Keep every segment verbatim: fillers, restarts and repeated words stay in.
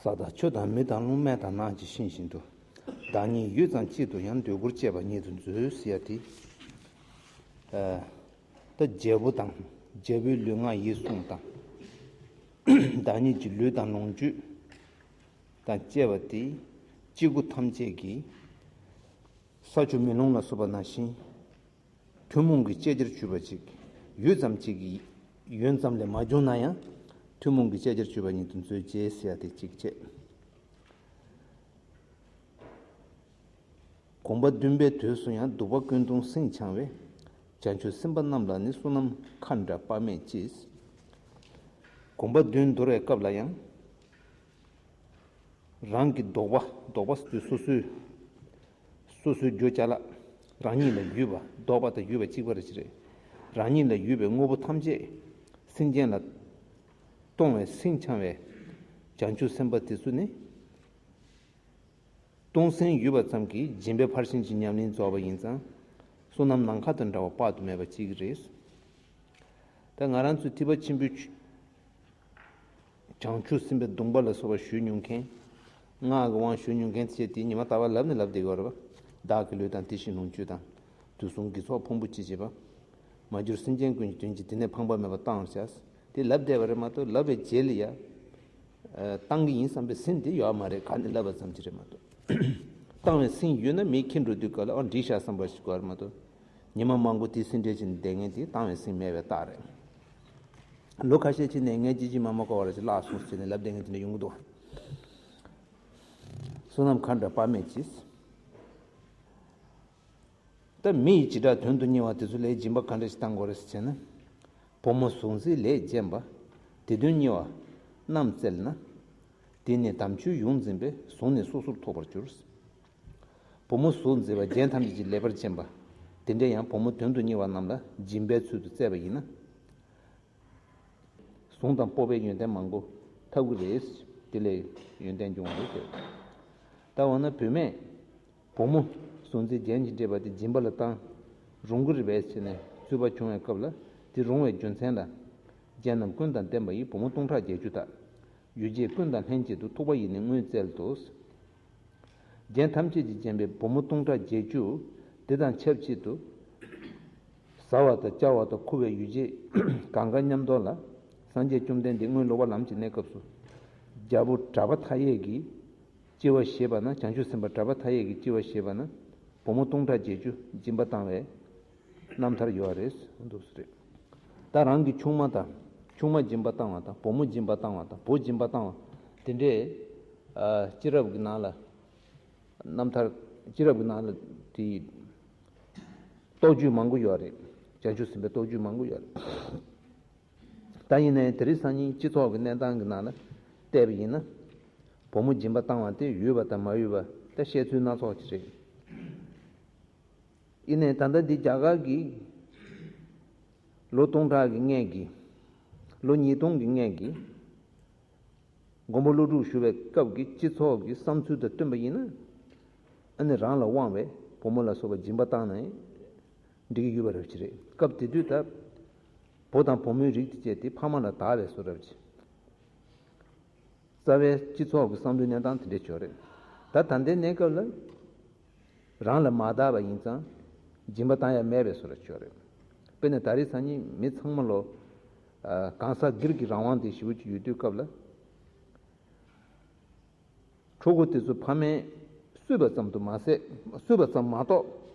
ས་དང་ཆུ་དང་མེ་དང་རླུང་མེ་དང་ནགས་ཀྱི་ཤིང་བཞིན་དུ། བདག་ཉིད་ཡུད་ཙམ་གཅིག་ཏུ་ཡང་འདོད་དགུར་བཅས་པ་ཉིད་དུ་མཛོད་ཟེར་ཡ་དེ། ཨ། ད་རྒྱལ་པོ་དང་རྒྱལ་པོའི་ལུས་ངག་ཡིད་གསུམ་དང་། བདག་ཉིད་ཀྱི་ལུས་དང་ལོངས་སྤྱོད་དང་བཅས་པ་དེ་སྐྱེ་དགུ་ཐམས་ཅད་ཀྱིས་ས་ཆུ་མེ་རླུང་ལ་སོགས་པ་ནང་བཞིན། ཐུན་མོང་གི་བཅད་རྒྱར་གྱུར་པ་ཅིག་ཡུད་ཙམ་ཅིག་གི་ཡུན་ཙམ་ལས་མ་བྱུང་ན་ཡང་། ཐུན་མོང་གི་བཅད་རྒྱར་གྱུར་པ་ཉིད་དུ་མཛོད་ཅེས་ཟེར་ཡ་དེ་གཅིག་བྱས། དགོངས་པ་བདུན་པའི་དུས་སུ་ཡང་གདུག་པ་ཀུན་སྟོང་སེང་འཆང་བས། བྱང་ཆུབ་སེམས་དཔའ་རྣམས་ལ་ནི་བསོད་ནམས་མཁའ་འདྲ་དཔག་མེད་ཅེས། དགོངས་པ་བདུན་འདོར་བའི་སྐབས་ལ་ཡང་། རང་གི་ལྡོག་པ། ལྡོག་པ་ཟེར་དུས་སོ་སོའི། སོ་སོའི་རྒྱུ་ཅ་ལག་རང་ཉིད་ལ་ཡོད་པ། ལྡོག་པ་དང་ཡོད་པ་གཅིག་པ་རེད་ཅེས་རེད། རང་ཉིད་ལ་ཡོད་པའི་དངོས་པོ་ཐམས་ཅད་སེམས་ཅན་ལ་གཏོང་བའི་སེང་འཆང་བའི་བྱང་ཆུབ་སེམས་དཔའ་དེ་ཚོ་ནི། སྟོང་སེང་ཡོད་པ་ཙམ་གྱིས་སྦྱིན་པའི་ཕར་ཕྱིན་གྱི་ཉམས་ལེན་རྫོགས་པ་ཡིན་ཙང་། བསོད་ནམས་ནམ་མཁའ་དང་འདྲ་བ་དཔག་ཏུ་མེད་པ་ཅིག་རེད། ད་ང་རང་ཚོའི་ཐེག་པ་ཆེན་པོའི་ཆོས། བྱང་ཆུབ་སེམས་དཔའི་སྡོམ་པ་ལ་སོགས་པ་ཞུ་མྱོང་མཁན། སྔགས་ཀྱི་དབང་ཞུ་མྱོང་མཁན་བྱས་ཏེ་ཉི་མ་ལྟ་བ་ལབ་ནས་ལབ་བསྡད་ཡོད་རེད་པ། བདག་གི་ལུས་དང་དེ་བཞིན་ལོངས་སྤྱོད་དང་། དུས་གསུམ་དགེ་ཚོགས་ཕུང་པོ་ཅི་བྱེད་པ། མ་གྱུར་སེམས་ཅན་ཀུན་གྱི་དོན་གྱིས། དེ་ནས་ཕངས་པ་མེད་པར་བཏང་བར་བྱ། དེ་ལབ་བསྡད་པ་རེད་མ་གཏོགས་ལབ་པའི་རྗེས་ལ་ཡ། ཨ། བཏང་གི་ཡིན་བསམ་པའི་སེམས་དེ་ཡོད་མ་རེད། ག་ནས་ལབ་པ་ཙམ་ཅིག་རེད་མ་གཏོགས། བཏང་བའི་སེམས་ཡོད་ན་མི་ཁྱེར་འགྲོ་དུས་སྐབས་ལ་ཨ་འགྲིག་ཤག་བསམ་པ་ཞིག་དགོས་རེད་མ་གཏོགས། ཉི་མ་མང་པོ་དེ་སེམས་ཁྲལ་བྱས་ནས་བསྡད་མཁན་དེ་བཏང་བའི་སེམས་མེད་པའི་རྟགས་རེད། ལོ་ཁ་ཤས་ཕྱིན་ནས་ངས་ཅི་ཅི་མ་མ་གོ་བ་ར་ཅིག་བརླག་སོང་ཟེར་ནས་ལབ་བསྡད་མཁན་དེ་འདྲ་ཡོང་གི་འདུག། བསོད་ནམས་མཁའ་འདྲ་དཔག་མེད་ཅིག། ད་མི་ཡི་བྱེ་བྲག་དོན་དུ་གཉེར་བ་དེ་ཚོ་ལ་སྦྱིན་པ་ག་འདྲ་ཞིག་བཏང་དགོས་རེད་ཟེར་ན། བུ་མོ་གཟུགས་མཛེས་ལས་བརྒྱན་པ། དེ་དོན་གཉེར་བ་རྣམས་བཙལ་ན། དེ་ནི་དམ་ཆོས་ཡོངས་འཛིན་པས། གཟུངས་ནི་སོ་སོར་ཐོབ་པར་འགྱུར། བུ་མོ་གཟུགས་མཛེས་པ་རྒྱན་ཐམས་ཅད་ཀྱིས་ལེགས་པར་བརྒྱན་པ། དེ་འདྲ་ཡང་བུ་མོ་དོན་དུ་གཉེར་བ་རྣམས་ལ་སྦྱིན་པའི་ཚུལ་དུ་བསྩལ་བ་ཡིན་ན། གཟུངས་དང་སྤོབས་པའི་ཡོན་ཏན་མང་པོ་ཐོབ་ཀྱི་རེད། དེ་ལས་ཡོན་ཏན་འབྱུང་བ་རེད་ཟེར། ད་འོ་ན་བུད་མེད་བུ་མོ་གཟུགས་མཛེས་རྒྱན་གྱིས་སྤྲས་པ་དེ་སྦྱིན་པ་ལ་བཏང་རུང་གི་རེད་པས་ཟེར་ནས་རྩོད་པ་བྱུང་བའི་སྐབས་ལ། དེ་རུང་བའི་རྒྱུ་མཚན་ལ། རྒྱན་རྣམས་ཀུན་དང་ལྡན་པ་ཡི། བུ་མོ་སྟོང་ཕྲག་བརྒྱད་ཅུ་དག། ཡུལ་རྒྱས་ཀུན་དང་ལྷན་ཅིག་ཏུ། ཐུག་པ་ཡིས་ནི་མངོན་བཙལ་དུ། རྒྱན་ཐམས་ཅད་ཀྱིས་བརྒྱན་པའི་བུ་མོ་སྟོང་ཕྲག་བརྒྱད་ཅུ་དེ་དང་ཆབས་ཅིག་ཏུ། ཟ་བ་དང་བཅའ་བ་དང་འཁུ་བའི་ཡུལ་རྒྱས་གང་ག་མཉམ་དོར་ལ། སངས་རྒྱས་བཅོམ་ལྡན་འདས་སྔོན་ལོག་པ་ལམ་གྱི་གནས་སྐབས་སུ། རྒྱལ་པོ་གྲགས་པ་མཐའ་ཡས་ཀྱིས་སྤྱི་བོར་བཞེས་པ་ན། བྱང་ཆུབ་སེམས་དཔའ་གྲགས་པ་མཐའ་ཡས་ཀྱིས་སྤྱི་བོར་བཞེས་པ་ན། བུ་མོ་སྟོང་ཕྲག་བརྒྱད་ཅུ་སྦྱིན་པ་བཏང་བའི་རྣམ་ཐར་ཡོད་རེད་འདུག་ཟེར། ད་རང་གི་ཆུང་མ་དང་། ཆུང་མ་སྦྱིན་པ་བཏང་བ་དང་། བུ་མོ་སྦྱིན་པ་བཏང་བ་དང་། བུ་སྦྱིན་པ་བཏང་བ་དེ་འདྲའི། ཨ། སྤྱི་རབས་ཀྱི་ནང་ལ། རྣམ་ཐར་སྤྱི་རབས་ཀྱི་ནང་ལ་དེ་རྟོགས་བརྗོད་མང་པོ་ཡོད་རེད། བྱང་ཆུབ་སེམས་དཔའི་རྟོགས་བརྗོད་མང་པོ་ཡོད་རེད། ད་ཡིན་ནའི་དེ་རིང་སང་ཉིན་སྤྱི་ཚོགས་ཀྱི་གནས་སྟངས་ཀྱི་ནང་ལ་བལྟས་པ་ཡིན་ན། བུ་མོ་སྦྱིན་པ་བཏང་བ་དེ་ཡོད་པ་དང་མ་ཡོད་པ་ད་བཤད་ཚུལ་སྣ་ཚོགས་ཅིག་རེད། ཡིན་ནའི་ད་ལྟ་འདི་རྒྱ་གར་གྱི་ལོ་སྟོང་ཕྲག་གི་སྔས་ཀྱི། ལོ་ཉིས་སྟོང་གི་སྔས་ཀྱི། མགོན་པོ་ཀླུ་སྒྲུབ་བཞུགས་པའི་སྐབས་ཀྱི་སྤྱི་ཚོགས་ཀྱི་བསམ་ཚུལ་དང་བསྟུན་པ་ཡིན་ན། ཨ་ནི་རང་ལ་དབང་བའི་བུ་མོ་ལ་སོགས་པ་སྦྱིན་པ་བཏང་ན་འགྲིག་གི་ཡོད་པ་རེད་ཅེས་རེད། སྐབས་དེ་དུས་ད་བུ་དང་བུ་མོའི་རིགས་དེ་བཅས་དེ་ཕ་མ་ལ་བདག་པའི་བཟོ་འདྲ་ཅིག། རྩ་བའི་སྤྱི་ཚོགས་ཀྱི་བསམ་བློའི་གནས་སྟངས་དེ་འདྲ་ཅིག་ཡོད་རེད། ད་ད་ལྟའི་གནས་སྐབས་ལ། རང་ལ་མ་བདག་པ་ཡིན་ཙང་། སྦྱིན་པ་བཏང་ཡ་མེད་པའི་བཟོ་འདྲ་ཅིག་ཡོད་རེད། དཔེར་ན་ད་རེས་སང་ཉིན་མི་ཚང་མ་ལོ། ཨ། གང་ཟག་སྒེར་གྱི་རང་དབང་དེ་ཞེ་པོ་ཅིག་ཡོད་དུས་སྐབས་ལ། ཕྲུ་གུ་དེ་ཚོ་ཕ་མས་གསོས་པ་ཙམ་དུ་མ་ཟད། གསོས་པ་ཙམ་མ་གཏོགས།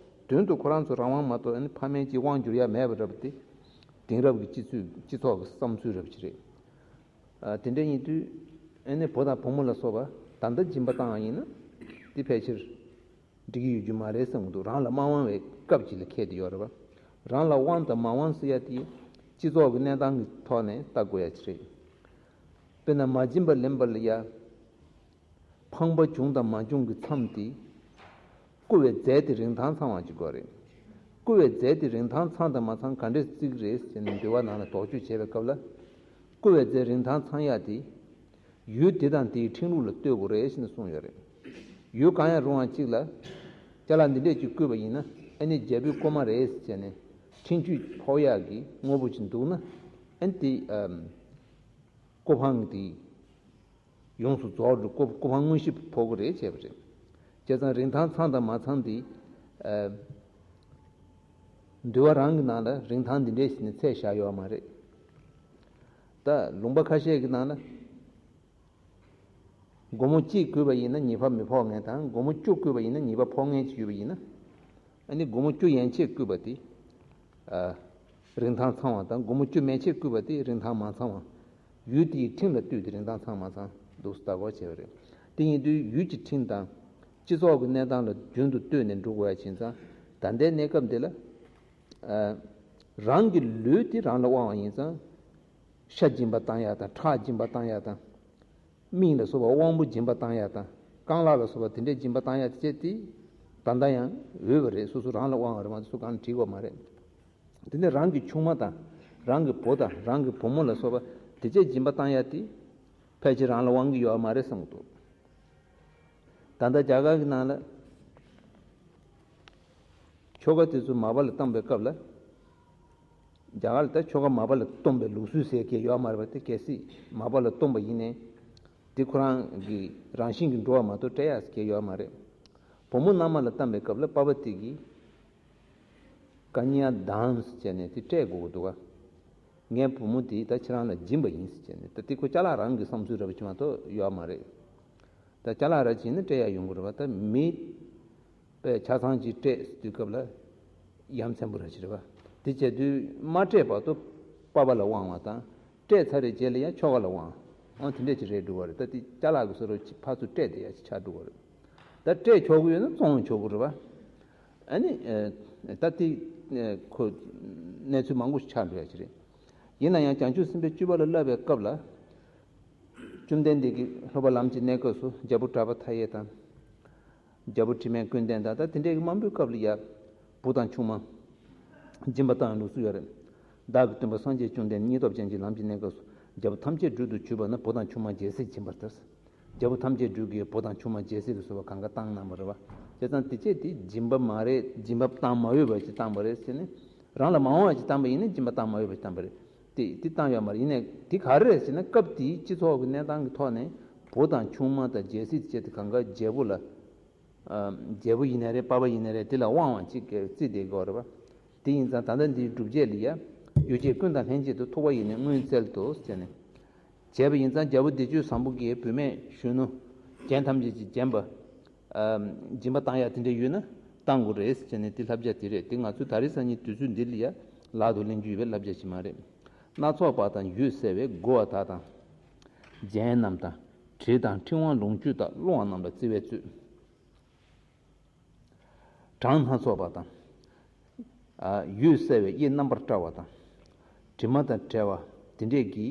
དོན་དུ་ཁོ་རང་ཚོ་རང་དབང་མ་གཏོགས་ཨ་ནི་ཕ་མས་ཅིག་དབང་བསྒྱུར་ཡ་མེད་པ་འདྲ་པོ་དེ། དེང་རབས་ཀྱི་སྤྱི་ཚོགས་སྤྱི་ཚོགས་ཀྱི་བསམ་ཚུལ་འདྲ་པོ་ཅིག་རེད། ཨ། དེ་འདྲ་ཡིན་དུས་ཨ་ནི་བུ་དང་བུ་མོ་ལ་སོགས་པ་ད་ལྟ་སྦྱིན་པ་བཏང་བ་ཡིན་ན་དེ་ཕལ་ཆེར་འགྲིག་གི་ཡོད་རྒྱུ་མ་རེད་བསམ་གྱི་འདུག། རང་ལ་མ་དབང་བའི་སྐབས་ཅིག་ལ་འཁེལ་བསྡད་ཡོད་རེད་པ། རང་ལ་དབང་དང་མ་དབང་ཟེར་ཡ་དེ་སྤྱི་ཚོགས་ཀྱི་གནས་སྟངས་ཀྱི་ཐོག་ནས་ལྟ་དགོས་ཡ་ཅིག་རེད། དཔེར་ན་མ་སྦྱིན་པ་ལེན་པ་ལ་ཡ། ཕངས་པ་བྱུང་དང་མ་བྱུང་གི་མཚམས་དེ། བསྐུར་བའི་རྫས་དེ་རིན་ཐང་ཚང་བ་ཅིག་དགོས་རེད། བསྐུར་བའི་རྫས་དེ་རིན་ཐང་ཚང་དང་མ་ཚང་ག་འདྲས་བརྩི་གི་རེད་ཟེར་ནས་འདུལ་བ་ནང་ལ་དོགས་གཅོད་བྱས་པའི་སྐབས་ལ། བསྐུར་བའི་རྫས་རིན་ཐང་ཚང་ཡ་དེ། ཡུལ་དེ་དང་དེའི་ཁྲིམས་ལུགས་ལ་ལྟོས་དགོས་རེད་ཟེར་ནས་གསུངས་ཡོད་རེད། ཡུལ་གང་ཡང་རུང་བ་གཅིག་ལ། ཅ་ལག་འདི་འདྲས་ཅིག་བསྐུར་བ་ཡིན་ན་ཨ་ནི་རྒྱལ་པོའི་བསྐུར་མ་རེད་ཟེར་ནས་འཁྲུན་ཆོད་ཕོག་ཡག་གི་དངོས་པོ་ཅིག་འདུག་ན། ཨ་ནི་དེ། ཨམ། བསྐུར་འཕང་དེ། ཡོངས་སུ་རྫོགས་འགྲོ། སྐུ་སྐུ་འཕང་མངོན་ཤེས་ཕོག་གི་རེད་བྱས་པ་རེད། བྱས་ཙང་རིན་ཐང་ཚང་དང་མ་ཚང་དེ། ཨ། འདུལ་བ་རང་གི་ནང་ལ་རིན་ཐང་འདི་འདྲས་ཞིག་ནས་ཚད་བཞག་ཡོད་མ་རེད། ད་ལུང་པ་ཁ་ཤས་ཀྱི་ནང་ལ། སྒོར་མོ་གཅིག་བརྐུས་པ་ཡིན་ན་ཉེས་པ་མི་ཕོག་མཁན་དང་། སྒོར་མོ་བཅུ་བརྐུས་པ་ཡིན་ན་ཉེས་པ་ཕོག་མཁན་ཅིག་ཡོད་པ་ཡིན་ན། ཨ་ནི་སྒོར་མོ་བཅུ་ཡན་ཆད་བརྐུས་པ་དེ། ཨ། རིན་ཐང་ཚང་བ་དང་། སྒོར་མོ་བཅུ་མན་ཆད་བརྐུས་པ་དེ་རིན་ཐང་མ་ཚང་བ། ཡུལ་དེའི་ཁྲིམས་ལ་ལྟོས་ཏེ་རིན་ཐང་ཚང་མ་ཚང་འདུག་ལྟ་སྐོར་བྱས་པ་རེད། དེ་ཡིན་དུས་ཡུལ་གྱི་ཁྲིམས་དང་། སྤྱི་ཚོགས་ཀྱི་གནས་སྟངས་ལ་རྒྱུན་དུ་ལྟོས་ནས་འགྲོ་དགོས་ཡ་ཕྱིན་ཙང་། ད་ལྟའི་གནས་སྐབས་འདི་ལ། ཨ། རང་གི་ལུས་དེ་རང་ལ་དབང་བ་ཡིན་ཙང་། ཤ་སྦྱིན་པ་བཏང་ཡ་དང་། ཁྲག་སྦྱིན་པ་བཏང་ཡ་དང་། མིང་ལ་སོགས་པ་དབང་པོ་སྦྱིན་པ་བཏང་ཡ་དང་། རྐང་ལག་ལ་སོགས་པ་དེ་འདྲས་སྦྱིན་པ་བཏང་ཡ་དེ་བྱས་ཏེ། ད་ལྟ་ཡང་འོས་པ་རེད། སོ་སོ་རང་ལ་དབང་བ་རེད་མ་གཏོགས་སུ་གང་ལ་བྲིས་དགོས་མ་རེད། དེ་ནས་རང་གི་ཆུང་མ་དང་། རང་གི་བུ་དང་། རང་གི་བུ་མོ་ལ་སོགས་པ་དེ་བྱས་སྦྱིན་པ་བཏང་ཡ་དེ། ཕལ་ཆེར་རང་ལ་དབང་གི་ཡོད་མ་རེད་བསམ་གི་འདུག་ད་ལྟ་རྒྱ་གར་གྱི་ནང་ལ། ཆོ་ག་དེ་ཚོ་མ་པ་ལ་བཏང་པའི་སྐབས་ལ། རྒྱ་གར་ལ་ད་ཆོ་ག་མ་པ་ལ་གཏོང་བའི་ལུགས་སྲོལ་ཟེར་མཁན་ཡོད་མ་རེད་པ། དེ་གལ་སྲིད་མ་པ་ལ་གཏོང་པ་ཡིན་ནའི། དེ་ཁོ་རང་གི་རང་བཞིན་གྱིས་འགྲོ་བ་མ་གཏོགས་སྤྲད་ཡག་ཟེར་མཁན་ཡོད་མ་རེད། བུ་མོ་མནའ་མ་ལ་བཏང་པའི་སྐབས་ལ་པ་པ་དེ་གིས་ཀ་ཉ་དཱན་ཟེར་བྱས་ནས་དེ་སྤྲད་དགོས་ཀྱི་འདུག་ག་ངའི་བུ་མོ་དེ་ད་ཁྱེད་རང་ལ་སྦྱིན་པ་ཡིན་ཟེར་བྱས་ནས། ད་དེ་ཁོ་ཅ་ལག་རང་གི་བསམ་ཚུལ་རེད་པ། ཅི་མ་གཏོགས་ཡོད་མ་རེད། ད་ཅ་ལག་ར་བྱིན་ན་སྤྲད་ཡག་ཡོང་གི་རེད་པ། ད་མི་པས་ཆ་ཚང་ཅིག་སྤྲད་ཟེར་དུས་སྐབས་ལ་ཡ་མཚན་པོ་ར་ཅིག་རེད་པ། དེ་བྱས་དུས་མ་སྤྲད་བར་དུ་པ་པ་ལ་དབང་བ་དང་། སྤྲད་ཚར་རེ་རྗེས་ལ་ཡང་ཆོ་ག་ལ་དབང་། འོ་དེ་འདྲས་ཅིག་རེད་འགྲོ་བ་རེད། ད་དེ་ཅ་ལག་གི་བཟོ་འདྲ་ཅིག་ཕར་ཚུར་སྤྲད་བསྡད་ཡག་ཅིག་ཆགས་འགྲོ་བ་རེད། ད་སྤྲད་ཆོག་གི་ཡོད་ན་བཙོང་ཆོག་གི་རེད་པ། ཨ་ནི། ཨ། ད་དེ། ཨ། ཁོ་གནས་ཚུལ་མང་པོ་ཞིག་ཆགས་འགྲོ་ཡག་ཅིག་རེད། ཡིན་ན་ཡང་བྱང་ཆུབ་སེམས་དཔའི་སྤྱོད་པ་ལ་བསླབ་པའི་སྐབས་ལ། བཅོམ་ལྡན་འདས་ཀྱིས་སློབ་པ་ལམ་གྱི་གནས་སྐབས་སུ་རྒྱལ་པོ་གྲགས་པ་མཐའ་ཡས་དང་། རྒྱལ་པོ་དྲི་མེད་ཀུན་ལྡན་དང་། ད་དེ་འདྲའི་མང་པོའི་སྐབས་ལ་ཡ། བུ་དང་ཆུང་མ་སྦྱིན་པ་བཏང་བའི་ལུགས་སྲོལ་ཡོད་རེད། བདག་གི་སྟོན་པ་སངས་རྒྱས་བཅོམ་ལྡན་འདས་སྙིང་སྟོབས་ཅན་གྱི་ལམ་གྱི་གནས་སྐབས་སུ་རྒྱལ་པོ་ཐམས་ཅད་སྦྲུལ་དུ་གྱུར་པ་ན། བུ་དང་ཆུང་མ་རྒྱལ་སྲིད་སྦྱིན་པར་ལྟར། རྒྱལ་པོ་ཐམས་ཅད་སྦྲུལ་གྱི་བུ་དང་ཆུང་མ་རྒྱལ་སྲིད་ལ་སོགས་པ་གང་ག་བཏང་གནང་བ་རེད་པ། བྱས་ཙང་དེ་བྱས་དེ་སྦྱིན་པ་མ་རེད། སྦྱིན་པ་བཏང་མ་འོས་པ་ཅིག་བཏང་བ་རེད་ཟེར་ནས། རང་ལ་མ་འོངས་པ་ཅིག་བཏང་པ་ཡིན་ན་སྦྱིན་པ་བཏང་མ་འོས་པ་ཅིག་བཏང་པ་རེད། དེ་དེ་བཏང་ཡོད་མ་རེད། ཡིན་ནའི་དེ་ག་རེ་རེད་ཟེར་ན། སྐབས་དེའི་སྤྱི་ཚོགས་ཀྱི་གནས་སྟངས་ཀྱི་ཐོག་ནས་བུ་དང་ཆུང་མ་དང་རྒྱལ་སྲིད་བཅས་དེ་གང་ག་རྒྱལ་པོ་ལ། ཨ། རྒྱལ་པོ་ཡིན་ནའི་རེད། པ་ཕ་ཡིན་ནའི་རེད། དེ་ལ་དབང་བ་ཅིག་བརྩིས་བསྡད་དགོས་རེད་པ། དེ་ཡིན་ཙང་ད་ལྟ་འདིའི་སྒྲུབ་བྱེད་ལ་ཡ། ཡོ་བྱད་ཀུན་དང་ལྷན་ཅིག་ཏུ་ཐུག་པ་ཡིས་ནི་སྔོན་བཙལ་དུ་ཟེར་ནས། བྱས་པ་ཡིན་ཙང་རྒྱལ་པོ་བདེ་སྤྱོད་བཟང་པོ་གིས་བུད་མེད་གཞོན་ནུ་རྒྱན་ཐམས་ཅད་ཀྱིས་བརྒྱན་པ། ཨ། སྦྱིན་པ་བཏང་ཡག་དེ་འདྲ་ཡོད་ན་བཏང་དགོས་རེད་ཟེར་ནས། དེ་བསླབ་བྱ་དེ་རེད། དེ་ང་ཚོས་ད་རེས་སང་ཉིན་དུས་ཚོད་འདི་ལ་ཡ་ལག་ཏུ་ལེན་རྒྱུ་ཡོད་པའི་བསླབ་བྱ་ཞིག་མ་རེད། སྣ་ཚོགས་པ་དང་ཡུལ་གསལ་བའི་མགུ་བ་དག་དང་། རྒྱན་རྣམས་དང་། དྲི་དང་ཕྲེང་བ་ལོངས་སྤྱོད་དག་རླུང་བ་རྣམས་ལ་བརྩེ་བས་བཙོས། གྲངས་སྣ་ཚོགས་པ་དང་། ཨ། ཡུལ་གསལ་བའི་དབྱེ་རྣམ་པར་བཀྲ་བ་དང་། དྲི་མ་དང་བྲལ་བ་དེ་འདྲས་ཀྱི།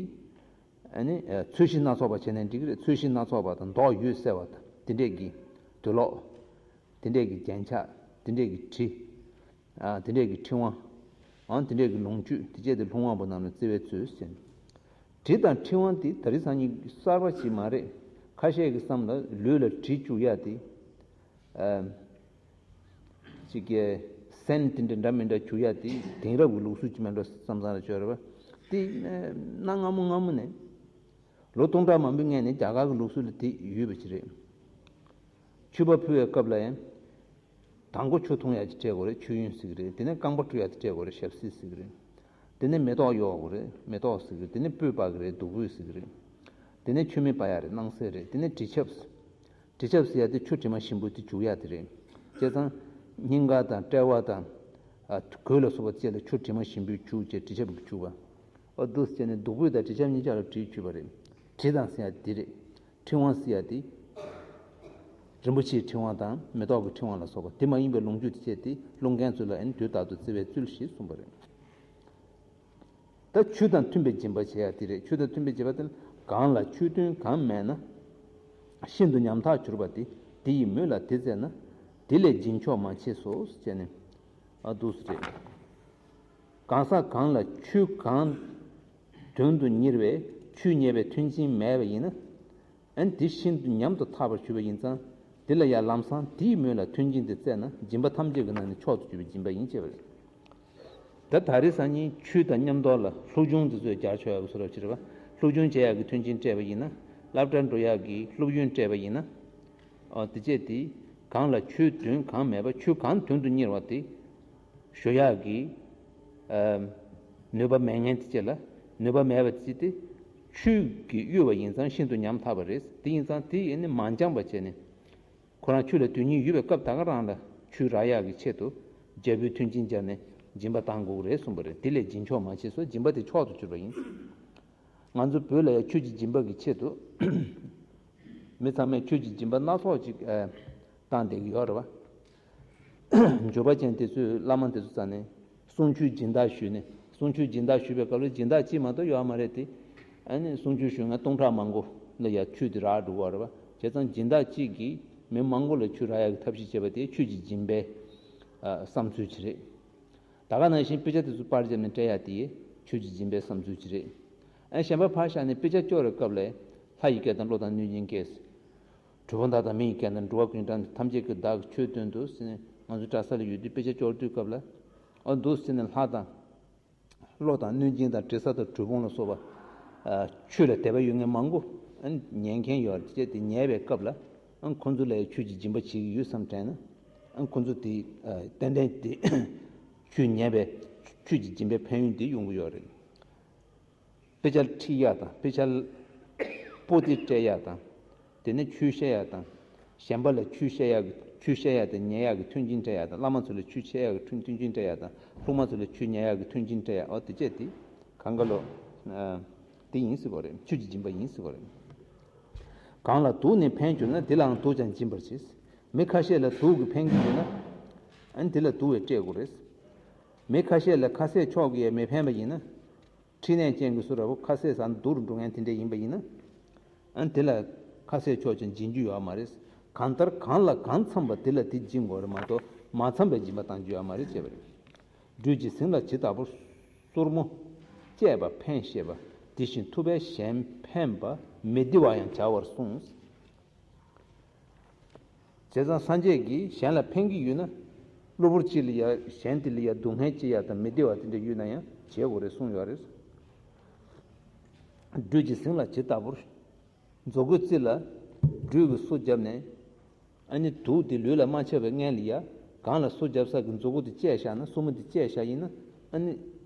ཨ་ནི། ཨ། ཚོས་གཞི་སྣ་ཚོགས་པ་བྱས་ནས་འགྲིག་གི་རེད། ཚོས་གཞི་སྣ་ཚོགས་པ་དང་། མདོག་ཡུལ་གསལ་བ་དང་། དེ་འདྲས་ཀྱི་དུག་ལོག་དེ་འདྲས་ཀྱི་རྒྱན་ཆ། དེ་འདྲས་ཀྱི་དྲི། ཨ། དེ་འདྲས་ཀྱི་ཕྲེང་བ། ཨང་། དེ་འདྲས་ཀྱི་ལོངས་སྤྱོད་དེ་བཅས་དེ་ལྷུང་བ་པོ་རྣམས་ལ་བརྩེ་བས་བཙོས་ཟེར། དྲི་དང་ཕྲེང་བ་དེ་ད་རེས་སང་ཉིན་གསར་པ་ཞིག་མ་རེད། ཁ་ཤས་ཀྱི་བསམ་ལ་ལུས་ལ་དྲི་བཅུག་ཡ་དེ། ཨ། ཅིག་གི་སེན་དེ་འདྲ་འདྲ་མི་འདྲ་བཅུག་ཡ་དེ་དེང་རབས་ཀྱི་ལུགས་སྲོལ་ཅིག་མེད་འགྲོ་བསམ་བསམ་ར་ཅོ་རེད་པ། དེ་གནའ་སྔ་མོ་སྔ་མོ་ནས། ལོ་སྟོང་ཕྲག་མང་པོའི་སྔོན་ནས་རྒྱ་གར་གྱི་ལུགས་སྲོལ་ལ་དེ་ཡོད་པ་ཅིག་རེད། མཆོད་པ་ཕུལ་བའི་སྐབས་ལ་ཡང་། དང་པོ་ཆུ་འཐུང་ཡག་ཅིག་སྤྲད་དགོས་རེད། མཆོད་ཡོན་ཟེར་གི་རེད། དེ་ནས་རྐང་པ་བཀྲུ་ཡག་དེ་སྤྲད་དགོས་རེད། ཞབས་བསིལ་ཟེར་གི་རེད། དེ་ནས་མེ་ཏོག་གཡོག་དགོས་རེད། མེ་ཏོག་ཟེར་གི་རེད། དེ་ནས་སྤོས་སྤར་གི་རེད། བདུག་སྤོས་ཟེར་གི་རེད། དེ་ནས་མཆོད་མེ་སྤར་ཡག་རེད། སྣང་གསལ་རེད། དེ་ནས་དྲི་ཆབ། དྲི་ཆབ་ཟེར་ཡག་དེ་ཆུ་དྲི་མ་ཞིམ་པོ་དེ་བྱུག་ཡག་དེ་རེད། བྱས་ཙང་། སྙིང་ག་དང་དཔྲལ་བ་དང་། ཨ། གོས་ལ་སོགས་པ་བཅས་ལ་ཆུ་དྲི་མ་ཞིམ་པོས་བྱུག་བྱས་དྲི་ཆབ་ཀྱིས་བྱུག་པ། ཨ། འདུག་སེ་བྱས་ནས་བདུག་སྤོས་དང་དྲི་ཆབ་གཉིས་ཆར་ལ་དྲིས་བྱུགས་པ་རེད། དྲི་དང་ཟེར་ཡག་དེ་རེད། ཕྲེང་བ་ཟེར་ཡག་དེ། རིན་པོ་ཆེའི་ཕྲེང་བ་དང་མེ་ཏོག་གི་ཕྲེང་བ་ལ་སོགས་པ་དེ་མ་ཡིན་པའི་ལོངས་སྤྱོད་དེ་བཅས་དེ་སློང་མཁན་ཚོ་ལ་ཨ་ནི་དུས་རྟག་ཏུ་བརྩེ་བས་བཙོས་ཞེས་གསུངས་པ་རེད། ད་ཆོས་དང་མཐུན་པའི་སྦྱིན་པ་བྱེད་ཡག་དེ་རེད། ཆོས་དང་མཐུན་པའི་སྦྱིན་པ་དེ་ལ་གང་ལ་ཆོས་མཐུན་གང་མེད་ན། ཤིན་ཏུ་ཉམ་ཐག་གྱུར་པ་དེ། དེ་ཡི་མོད་ལ་དེ་བཙལ་ན། དེ་ལས་སྦྱིན་མཆོག་མ་མཆིས་སོ་ཟེར་ནས། ཨ། འདུག་སེ་རེད། གང་ཟག་གང་ལ་ཆོས་གང་དོན་དུ་གཉེར་བའི་ཆོས་ཉེས་པའི་མཐུན་རྐྱེན་མེད་པ་ཡིན་ན། ཨ་ནི་དེ་ཤིན་ཏུ་ཉམ་དུ་ཐག་པར་གྱུར་པ་ཡིན་ཙང་། དེ་ལ་ཡང་ལམ་སང་དེའི་མོད་ལ་མཐུན་རྐྱེན་དེ་བཙལ་ན་སྦྱིན་པ་ཐམས་ཅད་ཀྱི་ནང་ནས་མཆོག་ཏུ་གྱུར་པའི་སྦྱིན་པ་ཡིན་ཅེས་པ་རེད། ད་ད་རེས་སང་ཉིན་ཆོས་དང་མཉམ་དུ་ལ་སློབ་སྦྱོང་དེ་ཚོ་སྦྱར་ཆོག་ཡག་གི་བཟོ་འདྲ་ཅིག་རེད་པ། སློབ་སྦྱོང་བྱེད་ཡག་གི་མཐུན་རྐྱེན་སྤྲད་པ་ཡིན་ན། སློབ་གྲྭར་འགྲོ་ཡག་གི་སློབ་ཡོན་སྤྲད་པ་ཡིན་ན། ཨོ་དེ་བྱས་དེ་གང་ལ་ཆོས་དོན་གང་མེད་པ་ཆོས་གང་དོན་དུ་གཉེར་བ་དེ་ཞུ་ཡག་གི་ཨ་ནུས་པ་མེད་མཁན་དེ་བྱས་ལ་ནུས་པ་མེད་པ་དེ་བྱས་དེ་ཆོས་ཀྱི་གཡོ་བ་ཡིན་ཙང་ཤིན་ཏུ་ཉམ་ཐག་པ་རེད། དེ་ཡིན་ཙང་དེ་ཡིན་ནི་མ་འགྱངས་པ་བྱས་ནས། ཁོ་རང་ཆོས་ལ་དོན་སྙིང་ཡོད་པའི་སྐབས་ད་ག་རང་ལ་ཆོས་རག་ཡག་གི་ཆེད་དུ་རྒྱལ་པོའི་མཐུན་རྐྱེན་སྦྱར་ནས་སྦྱིན་པ་བཏང་དགོས་ཀྱི་རེད་གསུངས་པ་རེད། དེ་ལས་སྦྱིན་མཆོག་མ་མཆིས་སོ། སྦྱིན་པ་དེ་མཆོག་ཏུ་གྱུར་པ་ཡིན། ང་ཚོ་བོད་ལ་ཡང་ཆོས་ཀྱི་སྦྱིན་པ་གི་ཆེད་དུ་མི་ཚང་མས་ཆོས་ཀྱི་སྦྱིན་པ་སྣ་ཚོགས་ཅིག་ཨ་བཏང་བསྡད་ཀྱི་ཡོད་རེད་བ། འབྱོར་པ་ཅན་དེ་ཚོས་བླ་མ་དེ་ཚོ་རྩ་ནས། གསུང་ཆོས་སྦྱིན་བདག་ཞུས་ནས། གསུང་ཆོས་སྦྱིན་བདག་ཞུས་པའི་སྐབས་ལ་སྦྱིན་བདག་གཅིག་མ་གཏོགས་ཡོད་མ་རེད་དེ། ཨ་ནི་གསུང་ཆོས་ཞུ་མཁན་སྟོང་ཕྲག་མང་པོ་ལ་ཡང་ཆོས་དེ་རག་འགྲོ་གི་རེད་བ། བྱས་ཙང་སྦྱིན་བདག་གཅིག་གིས་མི་མང་པོ་ལ་ཆོས་རག་ཡག་གི་ཐབས་ཤེས་བྱས་པ་དེ་ཆོས་ཀྱི་སྦྱིན་པའི་ཨ་བསམ་ཚུལ་ཅིག་རེད། ད་ག་ནང་བཞིན་དཔེ་ཆ་དེ་ཚོ་པར་བརྒྱབ་ནས་སྤྲད་ཡག་དེ་ཆོས་ཀྱི་སྦྱིན་པའི་བསམ་ཚུལ་ཅིག་རེད། ཨ་གཞན་པ་ཕར་བཞག་ནས་དཔེ་ཆ་སྐྱོར་བའི་སྐབས་ལ་ལྷ་ཡི་སྐད་དང་བློ་དང་གནོད་སྦྱིན་སྐད། གྲུལ་བུམ་དག་དང་མི་ཡི་སྐད་དང་། འགྲོ་བ་ཀུན་དང་ཐམས་ཅད་ཀྱི་བདག་ཆོས་སྟོན་དུ་ཟེར་ནས་ང་ཚོ་གྲྭ་ས་ལ་ཡོད་དུས་དཔེ་ཆ་སྐྱོར་དུས་སྐབས་ལ། ཨ་འདུག་ཟེར་ནས་ལྷ་དང་བློ་དང་གནོད་སྦྱིན་དང་དྲི་ཟ་དང་གྲུལ་བུམ་ལ་སོགས་པ་ཨ་ཆོས་ལ་དད་པ་ཡོད་མཁན་མང་པོ་ཨ་ཉན་མཁན་ཡོད་རེད། དེ་ཉན་པའི་སྐབས་ལ་ཨ་ཁོ་ཚོ་ལ་ཡང་ཆོས་ཀྱི་སྦྱིན་པ་བྱེད་ཀྱི་ཡོད་བསམ་དྲན་ན། ཨ་ཁོ་ཚོ་དེ་ཨ་ཏན་ཏན་དེ་ཆོས་ཉན་པའི་ཆོས་ཀྱི་སྦྱིན་པའི་ཕན་ཡོན་དེ་ཡོང་གི་ཡོད་རེད། དཔེ་ཆ་ཁྲིད་ཡག་དང་དཔེ་ཆ་པོ་ཏི་སྤྲད་ཡག་དང་། དེ་ནས་ཆོས་བཤད་ཡག་དང་། གཞན་པ་ལ་ཆོས་བཤད་ཡག་གི་ཆོས་བཤད་ཡག་དང་ཉན་ཡག་གི་མཐུན་རྐྱེན་སྤྲད་ཡག་དང་། བླ་མ་ཚོ་ལ་ཆོས་འཆད་ཡག་གི་མཐུན་མཐུན་རྐྱེན་སྤྲད་ཡག་དང་། སློབ་མ་ཚོ་ལ་ཆོས་ཉན་ཡག་གི་མཐུན་རྐྱེན་སྤྲད་ཡག་ཨོ་དེ་བྱས་དེ་གང་ག་ལོ། ཨ་དེ་ཡིན་ཟེར་བ་རེད། ཆོས་ཀྱི་སྦྱིན་པ་ཡིན་ཟེར་བ་རེད། གང་ལ་དུག་ནི་ཕན་གྱུར་ན། དེ་ལའང་དུག་ཀྱང་སྦྱིན་པར་བྱེད། མི་ཁ་ཤས་ལ་དུག་གི་ཕན་གྱི་ཡོད་ན། ཨ་ནི་དེ་ལ་དུག་བས་སྤྲད་དགོས་རེད། མི་ཁ་ཤས་ལ་ཁ་ཟས་མཆོག་གིས་ཡང་མི་ཕན་པ་ཡིན་ན། མཁྲིས་ནད་ཅན་གྱི་སུ་ར་བོ་ཁ་ཟས་ཟ་ན་སྡུག་རུ་འགྲོ་མཁན་དེ་འདྲ་ཡིན་པ་ཡིན་ན། ཨ་ནི་དེ་ལ་ཁ་ཟས་མཆོག་ཀྱང་སྦྱིན་རྒྱུ་ཡོད་མ་རེད། གང་ལྟར་གང་ལ་གང་འཚམ་པ་དེ་ལ་དེ་སྦྱིན་དགོས་རེད་མ་གཏོགས་མ་འཚམ་པའི་སྦྱིན་པ་བཏང་རྒྱུ་ཡོད་མ་རེད་ཅེས་པ་རེད། སྦྲུལ་གྱི་ཟིང་ལ་ཇི་ལྟ་བུར། སོར་མོ་བཅད་པ་ཕན་ཞེས་པ། དེ་བཞིན་ཐུབ་པས་གཞན་ཕན་པ། མི་བདེ་བ་ཡང་བྱ་བར་གསུངས། བྱས་ཙང་སངས་རྒྱས་ཀྱིས་གཞན་ལ་ཕན་གྱི་ཡོད་ན། གློ་བུར་ཅིག་ལ་ཡ་གཞན་དེ་ལ་ཡ་སྡུག་བསྔལ་ཅི་ཡ་དང་མི་བདེ་བ་དེ་འདྲ་ཡོད་ན་ཡང་བྱེད་དགོས་རེད་གསུངས་ཡོད་རེད། སྦྲུལ་གྱི་ཟིང་ལ་ཇི་ལྟ་བུར། མཛུ་གུའི་རྩེ་ལ་སྦྲུལ་གྱིས་སོ་བརྒྱབ་ནས། ཨ་ནི་དུག་དེ་ལུས་ལ་མ་ཆགས་པའི་སྔོན་ལ་ཡ། གང་ལ་སོ་བརྒྱབ་ས་གི་མཛུ་གུ་དེ་བཅད་བཞག་ན། སོར་མོ་དེ་བཅད་བཞག་ཡིན་ན། ཨ་ནི་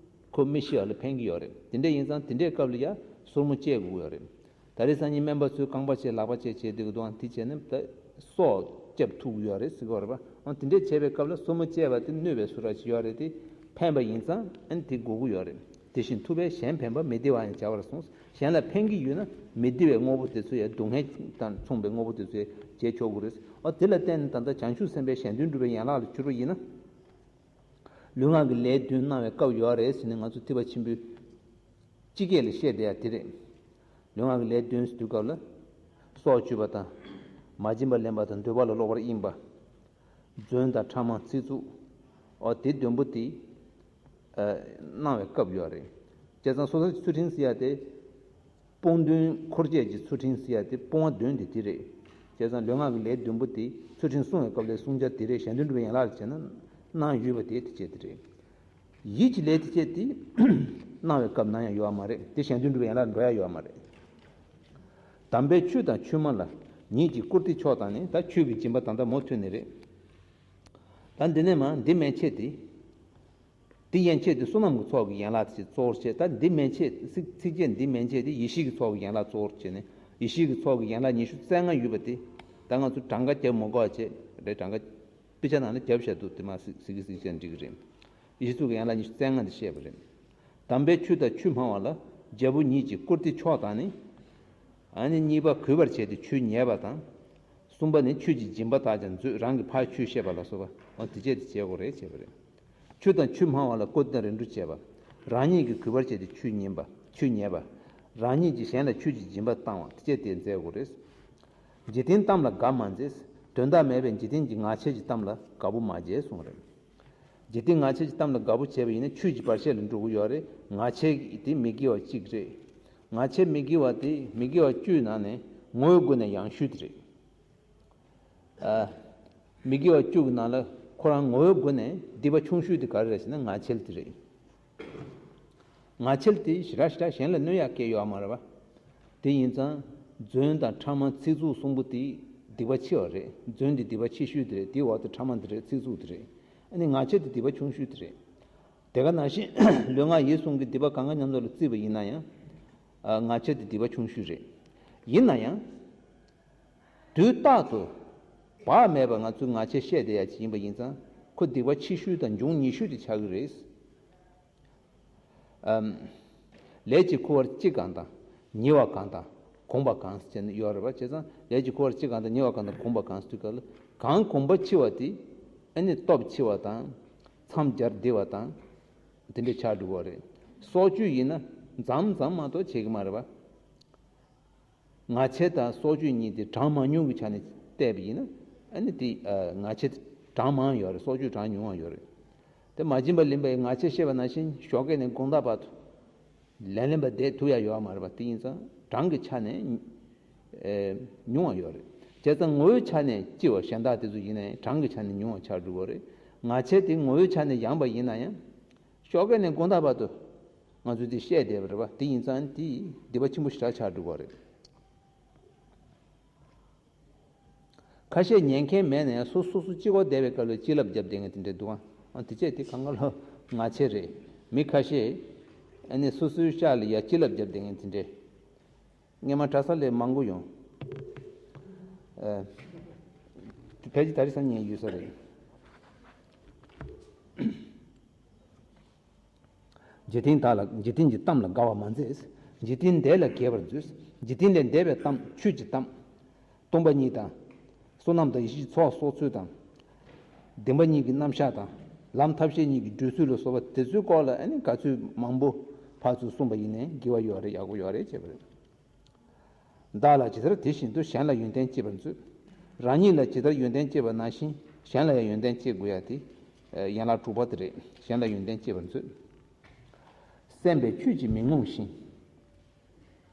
ཁོ་མི་ཤི་བ་ལ་ཕན་གྱི་ཡོད་རེད། དེ་འདྲ་ཡིན་ཙང་དེ་འདྲའི་སྐབས་ལ་ཡ་སོར་མོ་བཅད་དགོས་ཡོད་རེད། ད་རེས་སང་ཉིན་སྨན་པ་ཚོས་རྐང་པ་བཅད་ལག་པ་བཅད་བྱས་དེ་གི་དུའང་དེ་བྱས་ན་ད་སྲོག་སྐྱབས་ཐུབ་ཀྱི་ཡོད་རེད་ཟེར་གྱི་ཡོད་རེད་པ། འོ་དེ་འདྲས་བྱས་པའི་སྐབས་ལ་སོར་མོ་བཅད་པ་དེ་གནོད་པའི་བཟོ་འདྲ་ཞིག་ཡོད་རེད་དེ། ཕན་པ་ཡིན་ཙང་ཨ་ནི་དེ་དགོས་ཀྱི་ཡོད་རེད། དེ་བཞིན་ཐུབ་པས་གཞན་ཕན་པ། མི་བདེ་བ་ཡང་བྱ་བར་གསུངས། གཞན་ལ་ཕན་གྱི་ཡོད་ན་མི་བདེ་བའི་དངོས་པོ་དེ་ཚོ་ཡང་སྡུག་བསྔལ་དང་མཚུངས་པའི་དངོས་པོ་དེ་ཚོ་ཡང་བྱེད་ཆོག་གི་རེད། འོ་དེ་ལ་བརྟེན་ནས་ད་ལྟ་བྱང་ཆུབ་སེམས་དཔའི་གཞན་དོན་སྒྲུབ་པའི་ཡན་ལག་ལ་གྱུར་པ་ཡིན་ན། ལུས་ངག་གི་ལས་བདུན་གནང་བའི་སྐབས་ཡོད་རེད་ཟེར་ནས་ང་ཚོ་ཐེག་པ་ཆེན་པོའི་སྤྱི་སྐད་ལ་བཤད་བསྡད་ཡ་དེ་རེད། ལུས་ངག་གི་ལས་བདུན་ཟེར་དུས་སྐབས་ལ། སྲོག་གཅོད་པ་དང་། མ་བྱིན་པ་ལེན་པ་དང་། འདོད་པ་ལ་སློག་པར་གཡེམ་པ། རྫུན་དང་ཕྲ་མ་ཚིག་རྩུབ། འོ་དེ་བདུན་པོ་དེ། ཨ་གནང་བའི་སྐབས་ཡོད་རེད། བྱས་ཙང་སོ་སོའི་ཚུལ་ཁྲིམས་ཟེར་ཡ་དེ། སྤོང་གདུང་འཁོར་བཅས་ཀྱི་ཚུལ་ཁྲིམས་ཟེར་ཡ་དེ་སྤོང་བ་བདུན་དེ་དེ་རེད། བྱས་ཙང་ལུས་ངག་གི་ལས་བདུན་པོ་དེ་ཚུལ་ཁྲིམས་བསྲུང་བའི་སྐབས་ལ་བསྲུང་བྱ་དེ་རེད། གཞན་དོན་སྒྲུབ་པའི་ཡན་ལག་ལ་བྱས་ན་གནང་ཡོད་པ་དེ་དེ་བྱས་དེ་རེད། ཡིད་ཀྱི་ལས་དེ་བྱས་ཏེ། གནང་བའི་སྐབས་ན་ཡང་ཡོད་མ་རེད། དེ་གཞན་དོན་སྒྲུབ་པའི་ཡན་ལག་འགྲོ་ཡ་ཡོད་མ་རེད། དམ་པའི་ཆོས་དང་ཆོས་མ་ལ། ཉིད་ཀྱི་བཀུར་སྟི་མཆོག་དང་ནི། ད་ཆོས་ཀྱི་སྦྱིན་པ་ད་ལྟ་མུ་མཐུད་ནས་རེད། ད་འདི་ནས་མ་འདི་མན་ཆད་དེ། འདི་ཡན་ཆད་དེ་བསོད་ནམས་ཀྱི་ཚོགས་ཀྱི་ཡན་ལག་ཅིག་གཙོ་བོར་བྱས། ད་འདི་མན་ཆད་ཚིགས་ཚིགས་བཅད་འདི་མན་ཆད་དེ་ཡེ་ཤེས་ཀྱི་ཚོགས་ཀྱི་ཡན་ལག་གཙོ་བོར་བྱས་ནས། ཡེ་ཤེས་ཀྱི་ཚོགས་ཀྱི་ཡན་ལག་ཉི་ཤུ་རྩ་ལྔ་ཡོད་པ་དེ། ད་ང་ཚོ་གྲངས་ཀ་རྒྱབ་མ་དགོས་པ་བྱས་རེད། གྲངས་ཀ་དཔེ་ཆ་ནང་ལ་རྒྱབ་བཞག་འདུག་དེ་མ་གཟིགས་གཟིགས་གཟིགས་བྱས་འགྲིག་གི་རེད། ཡེ་ཤེས་ཀྱི་ཡན་ལག་ཉི་ཤུ་རྩ་ལྔ་འདི་བཤད་པ་རེད། དམ་པའི་ཆོས་དང་ཆོས་སྨྲ་བ་ལ། རྒྱལ་པོ་ཉིད་ཀྱི་བཀུར་སྟི་མཆོག་དང་ནི། ཨ་ནི་གཉིས་པ་གུས་པར་བྱས་ཏེ་ཆོས་ཉན་པ་དང་། གསུམ་པ་ནི་ཆོས་ཀྱི་སྦྱིན་པ་དག་ཀྱང་མཛོད། རང་གི་ཕར་ཆོས་བཤད་པ་ལ་སོགས་པ། འོ་དེ་བྱས་ཏེ་བྱེད་དགོས་རེད་བྱས་པ་རེད། ཆོས་དང་ཆོས་སྨྲ་བ་ལ་བཀུར་སྟི་དང་རིམ་གྲོ་བྱེད་པ། རང་ཉིད་ཀྱིས་གུས་པར་བྱས་ཏེ་ཆོས་ཉན་པ། ཆོས་ཉན་པ། རང་ཉིད་ཀྱིས་གཞན་ལ་ཆོས་ཀྱི་སྦྱིན་པ་བཏང་བ་དེ་བྱས་ཏེ་མཛད་དགོས་རེད། འཇིག་རྟེན་གཏམ་ལ་དགའ་མ་མཛད། དོན་དག་མེད་པའི་འཇིག་རྟེན་གྱི་ངག་འཁྱལ་གྱི་གཏམ་ལ་དགའ་པོ་མ་བྱེད་གསུངས་རེད། འཇིག་རྟེན་ངག་འཁྱལ་གྱི་གཏམ་ལ་དགའ་པོ་བྱས་པ་ཡིན་ན་ཆོས་ཀྱི་བར་ཆད་ལ་འགྲོ་གི་ཡོད་རེད། ངག་འཁྱལ་དེ་མི་དགེ་བ་གཅིག་རེད། ངག་འཁྱལ་མི་དགེ་བ་དེ་མི་དགེ་བ་བཅུའི་ནང་ནས་ངོ་བོའི་སྒོ་ནས་ཡང་ཤོས་དེ་རེད། ཨ། མི་དགེ་བ་བཅུ་གི་ནང་ལ་ཁོ་རང་ངོ་བོའི་སྒོ་ནས་སྡིག་པ་ཆུང་ཤོས་དེ་ག་རེ་རེད་ཟེར་ན་ངག་འཁྱལ་དེ་རེད། ངག་འཁྱལ་དེ་ཞེ་དྲག་ཞེ་དྲག་གཞན་ལ་གནོད་ཡག་གི་ཡོད་མ་རེད་པ། དེ་ཡིན་ཙང་ རྫུན་དང་ཕྲ་མ་ཚིག་རྩུབ་གསུམ་པོ་དེ་སྡིག་པ་ཆེ་བ་རེད། རྫུན་དེ་སྡིག་པ་ཆེ་ཤོས་དེ་རེད། དེའི་འོག་ཏུ་ཕྲ་མ་དེ་རེད། ཚིག་རྩུབ་དེ་རེད། ཨ་ནི་ངག་འཁྱལ་དེ་སྡིག་པ་ཆུང་ཤོས་དེ་རེད། དེ་ག་ནང་བཞིན་ལུས་ངག་ཡིད་གསུམ་གྱི་སྡིག་པ་གང་ག་མཉམ་དུ་ལ་བརྩིས་པ་ཡིན་ན་ཡང་། ཨ། ངག་འཁྱལ་དེ་སྡིག་པ་ཆུང་ཤོས་རེད། ཡིན་ན་ཡང་། དུས་རྟག་ཏུ་བག་མེད་པར་ང་ཚོས་ངག་འཁྱལ་བཤད་བསྡད་ཡ་ཅིག་ཡིན་པ་ཡིན་ཙང་། ཁོ་སྡིག་པ་ཆེ་ཤོས་དང་འབྱུང་ཉེ་ཤོས་དེ་ཆགས་ཀྱི་རེད། ཨམ། ལས་ཀྱི་ཁུ་བར་ལྕི་གང་དང་། ཉེ་བ་གང་དང་། གོམས་པ་གང་ཟེར་ནས་ཡོད་རེད་པ། བྱས་ཙང་ལས་ཀྱི་ཁུ་བར་ལྕི་གང་དང་། ཉེ་བ་གང་དང་། གོམས་པ་གང་ཟེར་དུས་སྐབས་ལ། གང་གོམས་པ་ཆེ་བ་དེ་ཨ་ནི་སྟོབས་ཆེ་བ་དང་། མཚམས་སྦྱར་བདེ་བ་དང་། དེ་འདྲ་ཆགས་འགྲོ་གི་རེད། སྲོག་གཅོད་ཡིན་ན་མཚམས་མཚམས་མ་གཏོགས་བྱེད་ཀྱི་མ་རེད་པ། ངག་འཁྱལ་དང་སྲོག་གཅོད་གཉིས་དེ་གྲངས་མང་ཉུང་གི་ཆ་ནས་བལྟས་པ་ཡིན་ན། ཨ་ནི་དེ། ཨ། ངག་འཁྱལ་གྲངས་མང་ཡོད་རེད། སྲོག་གཅོད་གྲངས་ཉུང་བ་ཡོད་རེད། དེ་མ་བྱིན་པ་ལེན་པའི་ངག་འཁྱལ་བཤད་པ་ནང་བཞིན་ཞོགས་ཀས་ནས་དགོང་དག་བར་དུ་ལན་ལེན་པ་བསྡད་ཐུབ་ཡ་ཡོད་མ་རེད་པ། དེ་ཡིན་ཙང་གྲངས་ཀྱི་ཆ་ནས། ཨེ། ཉུང་བ་ཡོད་རེད། བྱས་ཙང་ངོ་བོའི་ཆ་ནས་ལྕི་བ་གཞན་དག་དེ་ཚོ་ཡིན་ནའི་གྲངས་ཀྱི་ཆ་ནས་ཉུང་བ་ཆགས་འགྲོ་གི་རེད། ངག་འཁྱལ་དེ་ངོ་བོའི་ཆ་ནས་ཡངས་པ་ཡིན་ན་ཡང་། ཞོགས་ཀས་ནས་དགོང་དག་བར་དུ་ང་ཚོས་དེ་བཤད་བསྡད་པ་རེད་པ། དེ་ཡིན་ཙང་དེ་སྡིག་པ་ཆེན་པོ་ཞེ་དྲག་ཆགས་འགྲོ་གི་རེད། ཁ་ཤས་ཉན་མཁན་མེད་ན་ཡང་སོ་སོ་སོ་གཅིག་པོ་བསྡད་པའི་སྐབས་ལ་གཅིག་ལབ་རྒྱབ་བསྡད་མཁན་དེ་འདྲ་འདུག་ཨ། དེ་བྱས་དེ་གང་ག་ལོ་ངག་འཁྱལ་རེད། མི་ཁ་ཤས་ཨ་ནི་སོ་སོའི་ཤག་ལ་ཡ་གཅིག་ལབ་རྒྱབ་བསྡད་མཁན་དེ་འདྲ། སྔས་མ་གྲྭ་ས་ལ་མང་པོ་ཡོང་། ཨ། ཕལ་ཆེར་ད་རེས་སང་ཉིན་ཡོད་ས་རེད། འཇིག་རྟེན་དག་ལ། འཇིག་རྟེན་གྱི་གཏམ་ལ་དགའ་བ་མ་མཛད། འཇིག་རྟེན་འདས་ལ་དགེ་བར་མཛོད། འཇིག་རྟེན་ལས་འདས་པའི་གཏམ། ཆོས་ཀྱི་གཏམ། སྟོང་པ་ཉིད་དང་། བསོད་ནམས་དང་ཡེ་ཤེས་ཚོགས་གསོག་ཚུལ་དང་། བདེན་པ་གཉིས་ཀྱི་རྣམ་གཞག་དང་། ལམ་ཐབས་ཤེས་གཉིས་ཀྱི་འགྲོས་ཚུལ་ལ་སོགས་པ་དེ་ཚོའི་སྐོར་ལ་ཨ་ནི་ག་ཚོད་མང་པོ་ཕར་ཚུར་གསུངས་པ་ཡིན་ནའི་དགེ་བ་ཡོད་རེད། ཡག་པོ་ཡོད་རེད་བྱས་པ་རེད། བདག་ལ་ཇི་ལྟར་དེ་བཞིན་དུ། གཞན་ལ་ཡོན་ཏན་བསྐྱེད་པར་མཛོད། རང་ཉིད་ལ་ཇི་ལྟར་ཡོན་ཏན་བསྐྱེད་པ་ནང་བཞིན་གཞན་ལ་ཡང་ཡོན་ཏན་བསྐྱེད་དགོས་ཡ་དེ། ཨ། ཡན་ལག་དྲུག་པ་དེ་རེད། གཞན་ལ་ཡོན་ཏན་བསྐྱེད་པར་མཛོད། གསན་པས་ཆོས་ཀྱིས་མི་ངོམས་ཤིང་།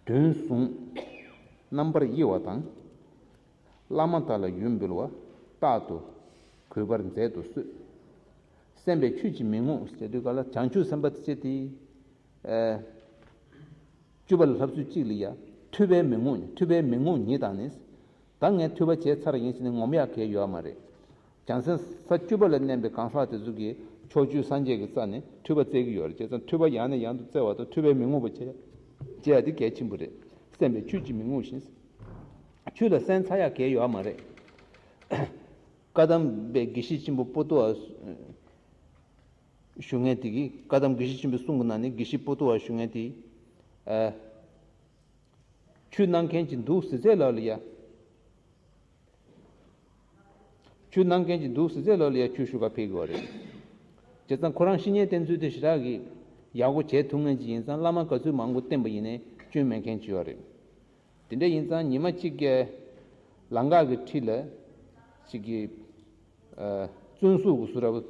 དོན་བཟུང་རྣམ་པར་དབྱེ་བ་དང་། བླ་མ་དག་ལ་ཡོན་འབུལ་བ། རྟག་ཏུ་གུས་པར་མཛད་དུ་གསོལ། གསན་པས་ཆོས་ཀྱིས་མི་ངོམས་ཟེར་དུས་ག་ལ་བྱང་ཆུབ་སེམས་དཔའ་དེ་ཚོ་དེ། ཨ། སྤྱོད་པ་ལ་བསླབ་ཚུལ་གཅིག་ལ་ཡ། ཐོས་པས་མི་ངོམས་ནས། ཐོས་པས་མི་ངོམས་ཉིད་དང་ནི། ད་ངས་ཐོས་པ་བྱས་ཚར་ཡིན་ཟེར་ནས་ངོམ་ཡག་གལ་ཡོད་མ་རེད། བྱང་སེམས་ས་བཅུ་པ་ལ་གནས་པའི་གང་ཟག་དེ་ཚོ་གིས་ཕྱོགས་བཅུའི་སངས་རྒྱས་ཀྱི་རྩ་ནས་ཐོས་པ་བཙལ་གྱི་ཡོད་རེད། བྱས་ཙང་ཐོས་པ་ཡང་ནས་ཡང་དུ་བཙལ་བ་དང་ཐོས་པས་མི་ངོམས་པ་བྱེད་བྱེད་ཡ་དེ་གལ་ཆེན་པོ་རེད། གསན་པས་ཆོས་ཀྱིས་མི་ངོམས་ཤིང་། ཆོས་ལ་གསན་ཚར་ཡག་གལ་ཡོད་མ་རེད། བཀའ་གདམས་པའི་དགེ་བཤེས་ཆེན་པོ་པོ་ཏོ་བ་ཞུ་མཁན་དེ་གིས། བཀའ་གདམས་དགེ་བཤེས་ཆེན་པོའི་གསུང་གི་ནང་ནས་དགེ་བཤེས་པོ་ཏོ་བ་ཞུ་མཁན་དེ། ཨ། ཆོས་གནང་མཁན་ཅིག་འདུག་ཟེར་ཚད་ལ་ལ་ཡ། ཆོས་གནང་མཁན་ཅིག་འདུག་ཟེར་ཚད་ལ་ལ་ཡ་ཆོས་ཞུ་ག་ཕེབས་དགོས་རེད། བྱས་ཙང་ཁོ་རང་བཤེས་གཉེན་བསྟེན་ཚུལ་དེ་ཞེ་དྲག་གི་ཡག་པོ་བྱས་ཐུབ་མཁན་ཅིག་ཡིན་ཙང་། བླ་མ་ག་ཚོད་མང་པོ་བསྟེན་པ་ཡིན་ནའི་སྐྱོན་མེད་མཁན་ཅིག་ཡོད་རེད། དེ་འདྲ་ཡིན་ཙང་ཉི་མ་གཅིག་གི་ལམ་ཁ་གི་འཁྲིས་ལ་ཅིག་གི། ཨ། བཙུན་གཟུགས་ཀྱི་བཟོ་འདྲ་པོ།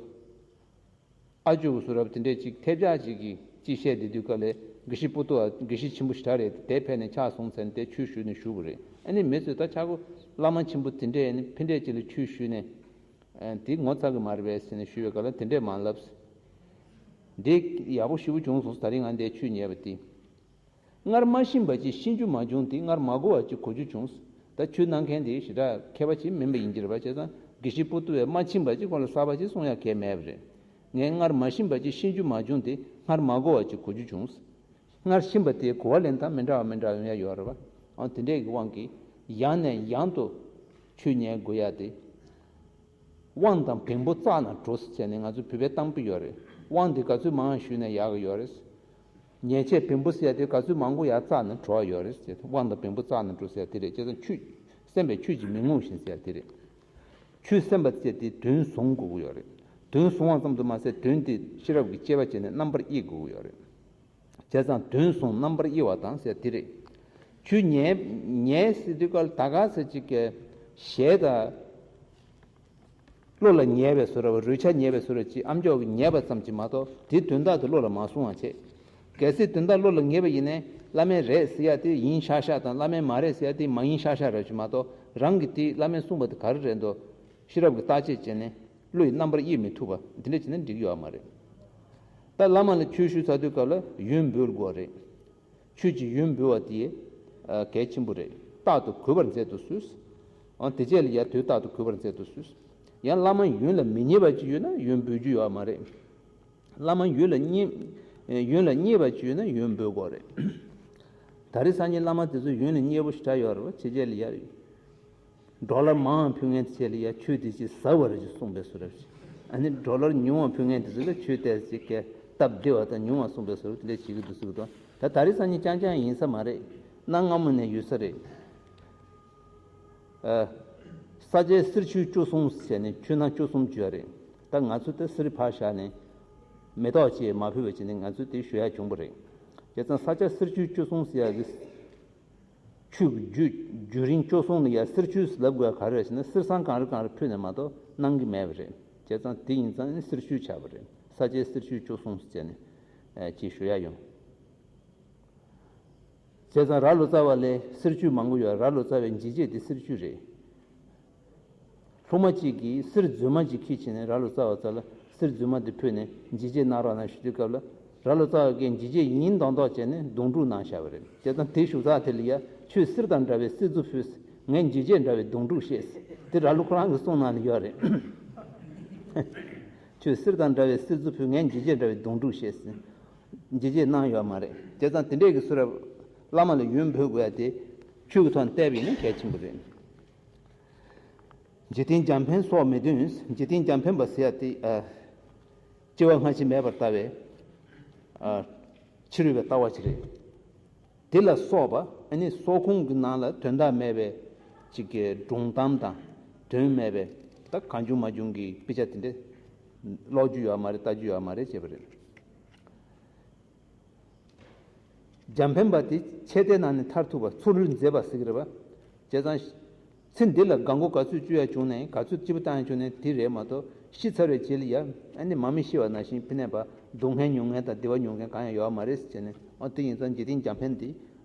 ཨ་ཅོ་གི་བཟོ་འདྲ་པོ་དེ་འདྲས་ཅིག་ཐེབས་ཆག་ཅིག་གིས་ཅིག་བཤད་བསྡད་དུས་སྐབས་ལ། དགེ་བཤེས་པོ་ཏོ་བ་དགེ་བཤེས་ཆེན་པོ་ཞེ་དྲག་རེད། དེ་ཕེབས་ནས་ཕྱག་སོང་ཚར་ནས་དེ་ཆོས་ཞུས་ནས་བཞུགས་པ་རེད། ཨ་ནི་མི་ཚོས་ད་ཆ་ཁོ་བླ་མ་ཆེན་པོ་དེ་འདྲས་ཨ་ནི་ཕན་འབྲས་ཅིག་ལ་ཆོས་ཞུས་ནས། ཨ། དེ་ངོ་ཚ་གི་མ་རེད་པས་ཟེར་ནས་ཞུས་པའི་སྐབས་ལ་དེ་འདྲས་མ་ལབ། འདི་ཡག་པོ་ཞེ་པོ་བྱུང་སོང་། ད་རིང་ང་འདིར་ཆོས་ཉན་པ་དེ། སྔར་མ་ཤེས་པ་ཅིག་ཤེས་རྒྱུ་མ་བྱུང་སྟེ། སྔར་མ་གོ་བ་ཅིག་གོ་རྒྱུ་བྱུང་། ད་ཆོས་གནང་མཁན་དེ་ཞེ་དྲག་མཁས་པ་ཅིག་མིན་པ་ཡིན་གྱི་རེད་པ། བྱས་ཙང་དགེ་བཤེས་པོ་ཏོ་བས་མ་ཕྱིན་པ་ཅིག་ཁོང་ལ་གསར་པ་ཅིག་གསུང་ཡ་གལ་མེད་པ་རེད། ངས་སྔར་མ་ཤེས་པ་ཅིག་ཤེས་རྒྱུ་མ་བྱུང་སྟེ། སྔར་མ་གོ་བ་ཅིག་གོ་རྒྱུ་བྱུང་། སྔར་ཤེས་པ་དེ་གོ་བ་ལེན་སྟངས་མི་འདྲ་བ་མི་འདྲ་བ་ཡོང་ཡ་ཡོད་རེད་པ། ཨ། དེ་འདྲས་ཀྱི་དབང་གིས་ཡང་ནས་ཡང་དུ་ཆོས་ཉན་དགོས་ཡ་དེ། དབང་དང་བེམ་པོ་བཙགས་ན་འགྲོ་ཟེར་ནས་ང་ཚོ་བོད་པའི་གཏམ་དཔེ་ཡོད་རེད། དབང་དེ་ག་ཚོད་མང་ཞུས་ན་ཡག་གི་ཡོད་རེད། ཉེས་ཆད་བེམ་པོ་ཟེར་ཡ་དེ་ག་ཚོད་མང་པོ་ཡར་བཙགས་ན་འགྲོ་བ་ཡོད་རེད་ཟེར། དབང་དང་བེམ་པོ་བཙགས་ན་འགྲོ་ཟེར་ཡ་དེ་རེད། བྱས་ཙང་ཆོས་གསན་པས་ཆོས་ཀྱིས་མི་ངོམས་ཤིང་ཟེར་ཡ་དེ་རེད། ཆོས་གསན་པ་ཟེར་དེ་དོན་བཟུང་དགོས་ཀྱི་ཡོད་རེད། དོན་བཟུང་བ་ཙམ་དུ་མ་ཟད་དོན་དེ་ཤེས་རབ་ཀྱི་དཔྱད་པ་བྱས་ནས་རྣམ་པར་དབྱེ་དགོས་ཀྱི་ཡོད་རེད། བྱས་ཙང་དོན་བཟུང་རྣམ་པར་དབྱེ་བ་དང་ཟེར་དེ་རེད། ཆོས་ཉན་ཉན་ཟེར་དུས་སྐབས་ད་ག་ཟེར་ཅིག་གི་ཞལ་དང་། བློ་ལ་ངེས་པའི་བཟོ་འདྲ་བ། རོལ་ཆ་ཉན་པའི་བཟོ་འདྲ་ཅིག་ཨ་མཆོག་གིས་ཉན་པ་ཙམ་གྱིས་མ་གཏོགས་དེའི་དོན་དག་དེ་བློ་ལ་མ་བཟུང་བ་བྱེད། གལ་སྲིད་དོན་དག་བློ་ལ་ངེས་པ་ཡིན་ནའི་བླ་མས་རེད་ཟེར་ཡ་དེ་ཡིན་ཤག་ཤག་དང་། བླ་མས་མ་རེད་ཟེར་ཡ་དེ་མ་ཡིན་ཤག་ཤག་རེད་ཅིག་མ་གཏོགས། རང་གིས་དེ་བླ་མས་གསུངས་པ་དེ་ག་རེ་རེད་འདུག་ཤེས་རབ་ཀྱིས་བརྟག་དཔྱད་བྱས་ནས་བློ་ཡིས་རྣམ་པར་དབྱེ་མི་ཐུབ་པ་དེ་འདྲ་བྱས་ན་འགྲིག་ཡོད་མ་རེད། ད་བླ་མ་ལ་ཆོས་ཞུ་ཚར་དུས་སྐབས་ལ་ཡོན་འབུལ་དགོས་རེད། ཆོས་ཀྱི་ཡོན་འབུལ་བ་དེ་གལ་ཆེན་པོ་རེད། རྟག་ཏུ་གུས་པར་མཛད་དུ་གསོལ། ཨང་དེ་རྗེས་ལ་ཡ་དུས་རྟག་ཏུ་གུས་པར་མཛད་དུ་གསོལ། ཡང་བླ་མ་ཡོན་ལ་མི་མཉེས་པ་ཅིག་ཡོད་ན་ཡོན་འབུལ་རྒྱུ་ཡོད་མ་རེད། བླ་མ་ཡོན་ལ་མཉེས། ཡོན་ལ་མཉེས་པ་ཅིག་ཡོད་ན་ཡོན་འབུལ་དགོས་རེད། ད་རེས་སང་ཉིན་བླ་མ་དེ་ཚོ་ཡོན་ལ་མཉེས་པོ་ཞེ་དྲག་ཡོད་རེད་བ། ཕྱི་རྒྱལ་ལ་ཡ་ཌོ་ལར་མང་བ་ཕུལ་མཁན་དེ་ཚོ་ལ་ཡ་ཆོས་དེ་ཅིག་ཟ་བ་རེད་ཅེས་གསུངས་པའི་བཟོ་འདྲ་ཞིག་ཨ་ནི་ཌོ་ལར་ཉུང་བ་ཕུལ་མཁན་དེ་ཚོ་ལ་ཆོས་དེ་ཅིག་གི་སྟབས་བདེ་བ་དང་ཉུང་བ་གསུངས་པའི་བཟོ་འདྲ་དེ་འདྲ་བྱེད་ཀྱི་འདུག་ཟེར་གི་འདུག་ད་ད་རེས་སང་ཉིན་རྐྱང་རྐྱང་ཡིན་ས་མ་རེད། གནའ་སྔ་མོ་ནས་ཡོད་ས་རེད། ཨ། ས་སྐྱའི་གསེར་ཆོས་བཅུ་གསུམ་ཟེར་ནས་ཆོས་སྣ་བཅུ་གསུམ་བརྗོད་རེད། ད་ང་ཚོ་དེ་གསེར་ཕར་བཞག་ནས་མེ་ཏོག་ཅིག་མ་ཕུལ་བ་བྱས་ནས་ང་ཚོས་དེ་ཞུ་ཡ་བྱུང་བ་རེད། བྱས་ཙང་ས་སྐྱ་གསེར་ཆོས་བཅུ་གསུམ་ཟེར་ཡ་གི་ཆོས་ཀྱི་རྒྱུད་རྒྱུད་རིམ་བཅུ་གསུམ་ལ་ཡ་གསེར་ཆོས་ཟེར་ལབ་དགོས་ཡ་ག་རེ་རེད་ཟེར་ན། གསེར་སྲང་གང་རེ་གང་རེ་ཕུལ་ནས་མ་གཏོགས་གནང་གི་མེད་པ་རེད། བྱས་ཙང་དེ་ཡིན་ཙང་ནི་གསེར་ཆོས་ཆགས་པ་རེད། ས་སྐྱའི་གསེར་ཆོས་བཅུ་གསུམ་ཟེར་ནས་ཅིག་ཞུ་ཡ་ཡོང་། བྱས་ཙང་རྭ་ལོ་ཙཱ་བ་ལས་གསེར་ཆོས་མང་པོ་ཡོད། རྭ་ལོ་ཙཱ་བའི་འཇིགས་བྱེད་དེ་གསེར་ཆོས་རེད། སློབ་མ་གཅིག་གིས་གསེར་རྫུན་མ་གཅིག་ཁྱེར་ཕྱིན་ནས་རྭ་ལོ་ཙཱ་བ་རྩ་ལ་གསེར་རྫུན་མ་དེ་ཕུལ་ནས་འཇིགས་བྱེད་གནང་རོགས་གནང་ཞུ་དུས་སྐབས་ལ། རྭ་ལོ་ཙཱ་བ་གིས་འཇིགས་བྱེད་ཡིན་མདོག་མདོག་བྱས་ནས་སྡོང་ཕྲུག་གནང་བཞག་པ་རེད། བྱས་ཙང་དེའི་ཞུ་ཚགས་དེ་ལ་ཡ་ཁྱོད་གསེར་དང་འདྲ་བའི་གསེར་མཛོད་ཕུལ། ངས་འཇིགས་བྱེད་འདྲ་བའི་སྡོང་ཕྲུག་བཤད། དེ་རྭ་ལོ་ཁོ་རང་གི་གསུང་ནང་ལ་ཡོད་རེད། ཁྱོད་གསེར་དང་འདྲ་བའི་གསེར་མཛོད་ཕུལ། ངས་འཇིགས་བྱེད་འདྲ་བའི་སྡོང་ཕྲུག་བཤད་ཟེར། འཇིགས་བྱེད་གནང་ཡོད་མ་རེད། བྱས་ཙང་དེ་འདྲས་ཀྱི་ཚུལ་ར་བླ་མ་ལ་ཡོན་འབུལ་དགོས་ཡ་དེ་ཆོས་ཀྱི་ཐོག་ནས་བལྟས་པ་ཡིན་ན་གལ་ཆེན་པོ་རེད། འཇིག་རྟེན་རྒྱ་འཕེན་སོགས་མི་འདོན། འཇིག་རྟེན་རྒྱ་འཕེན་པ་ཟེར་ཡ་དེ་ཨ། སྐྱེ་བ་སྔ་ཕྱི་མེད་པར་ལྟ་བའི་ཨ། ཕྱི་རོལ་པའི་ལྟ་བ་ཅིག་རེད། དེ་ལ་སོགས་པ་ཨ་ནི་སོག་ཁུངས་ཀྱི་ནང་ལ་དོན་དག་མེད་པའི་ཅིག་གི་སྒྲུང་གཏམ་དང་དོན་མེད་པའི་ད་གང་བྱུང་མ་བྱུང་གི་དཔེ་ཆ་དེ་འདྲ་ཀློག་རྒྱུ་ཡོད་མ་རེད། ལྟ་རྒྱུ་ཡོད་མ་རེད་བྱས་པ་རེད། རྒྱ་འཕེན་པ་དེ་ཆད་ལྟའི་ནང་ནས་མཐར་ཐུག་པ་ཚུར་འཛེགས་པ་ཟེར་གྱི་རེད་པ། བྱས་ཙང་། ཚེ་འདི་ལ་དགག་སྒོ་ག་ཚོད་གཅོད་ཡ་བྱུང་ནའི་ག་ཚོད་སྐྱིད་པོ་བཏང་ཡ་བྱུང་ནའི་དེ་རེད་མ་གཏོགས་ཤི་ཚར་བའི་རྗེས་ལ་ཡ་ཨ་ནི་མ་མི་ཤི་བ་ནང་བཞིན་ཕི་ནས་པ་སྡུག་བསྔལ་མྱོང་མཁན་དང་བདེ་བ་མྱོང་མཁན་གང་ཡང་ཡོད་མ་རེད་ཟེར་བྱས་ནས། ཨོ་དེ་ཡིན་ཙང་འཇིག་རྟེན་རྒྱ་འཕེན་འདི་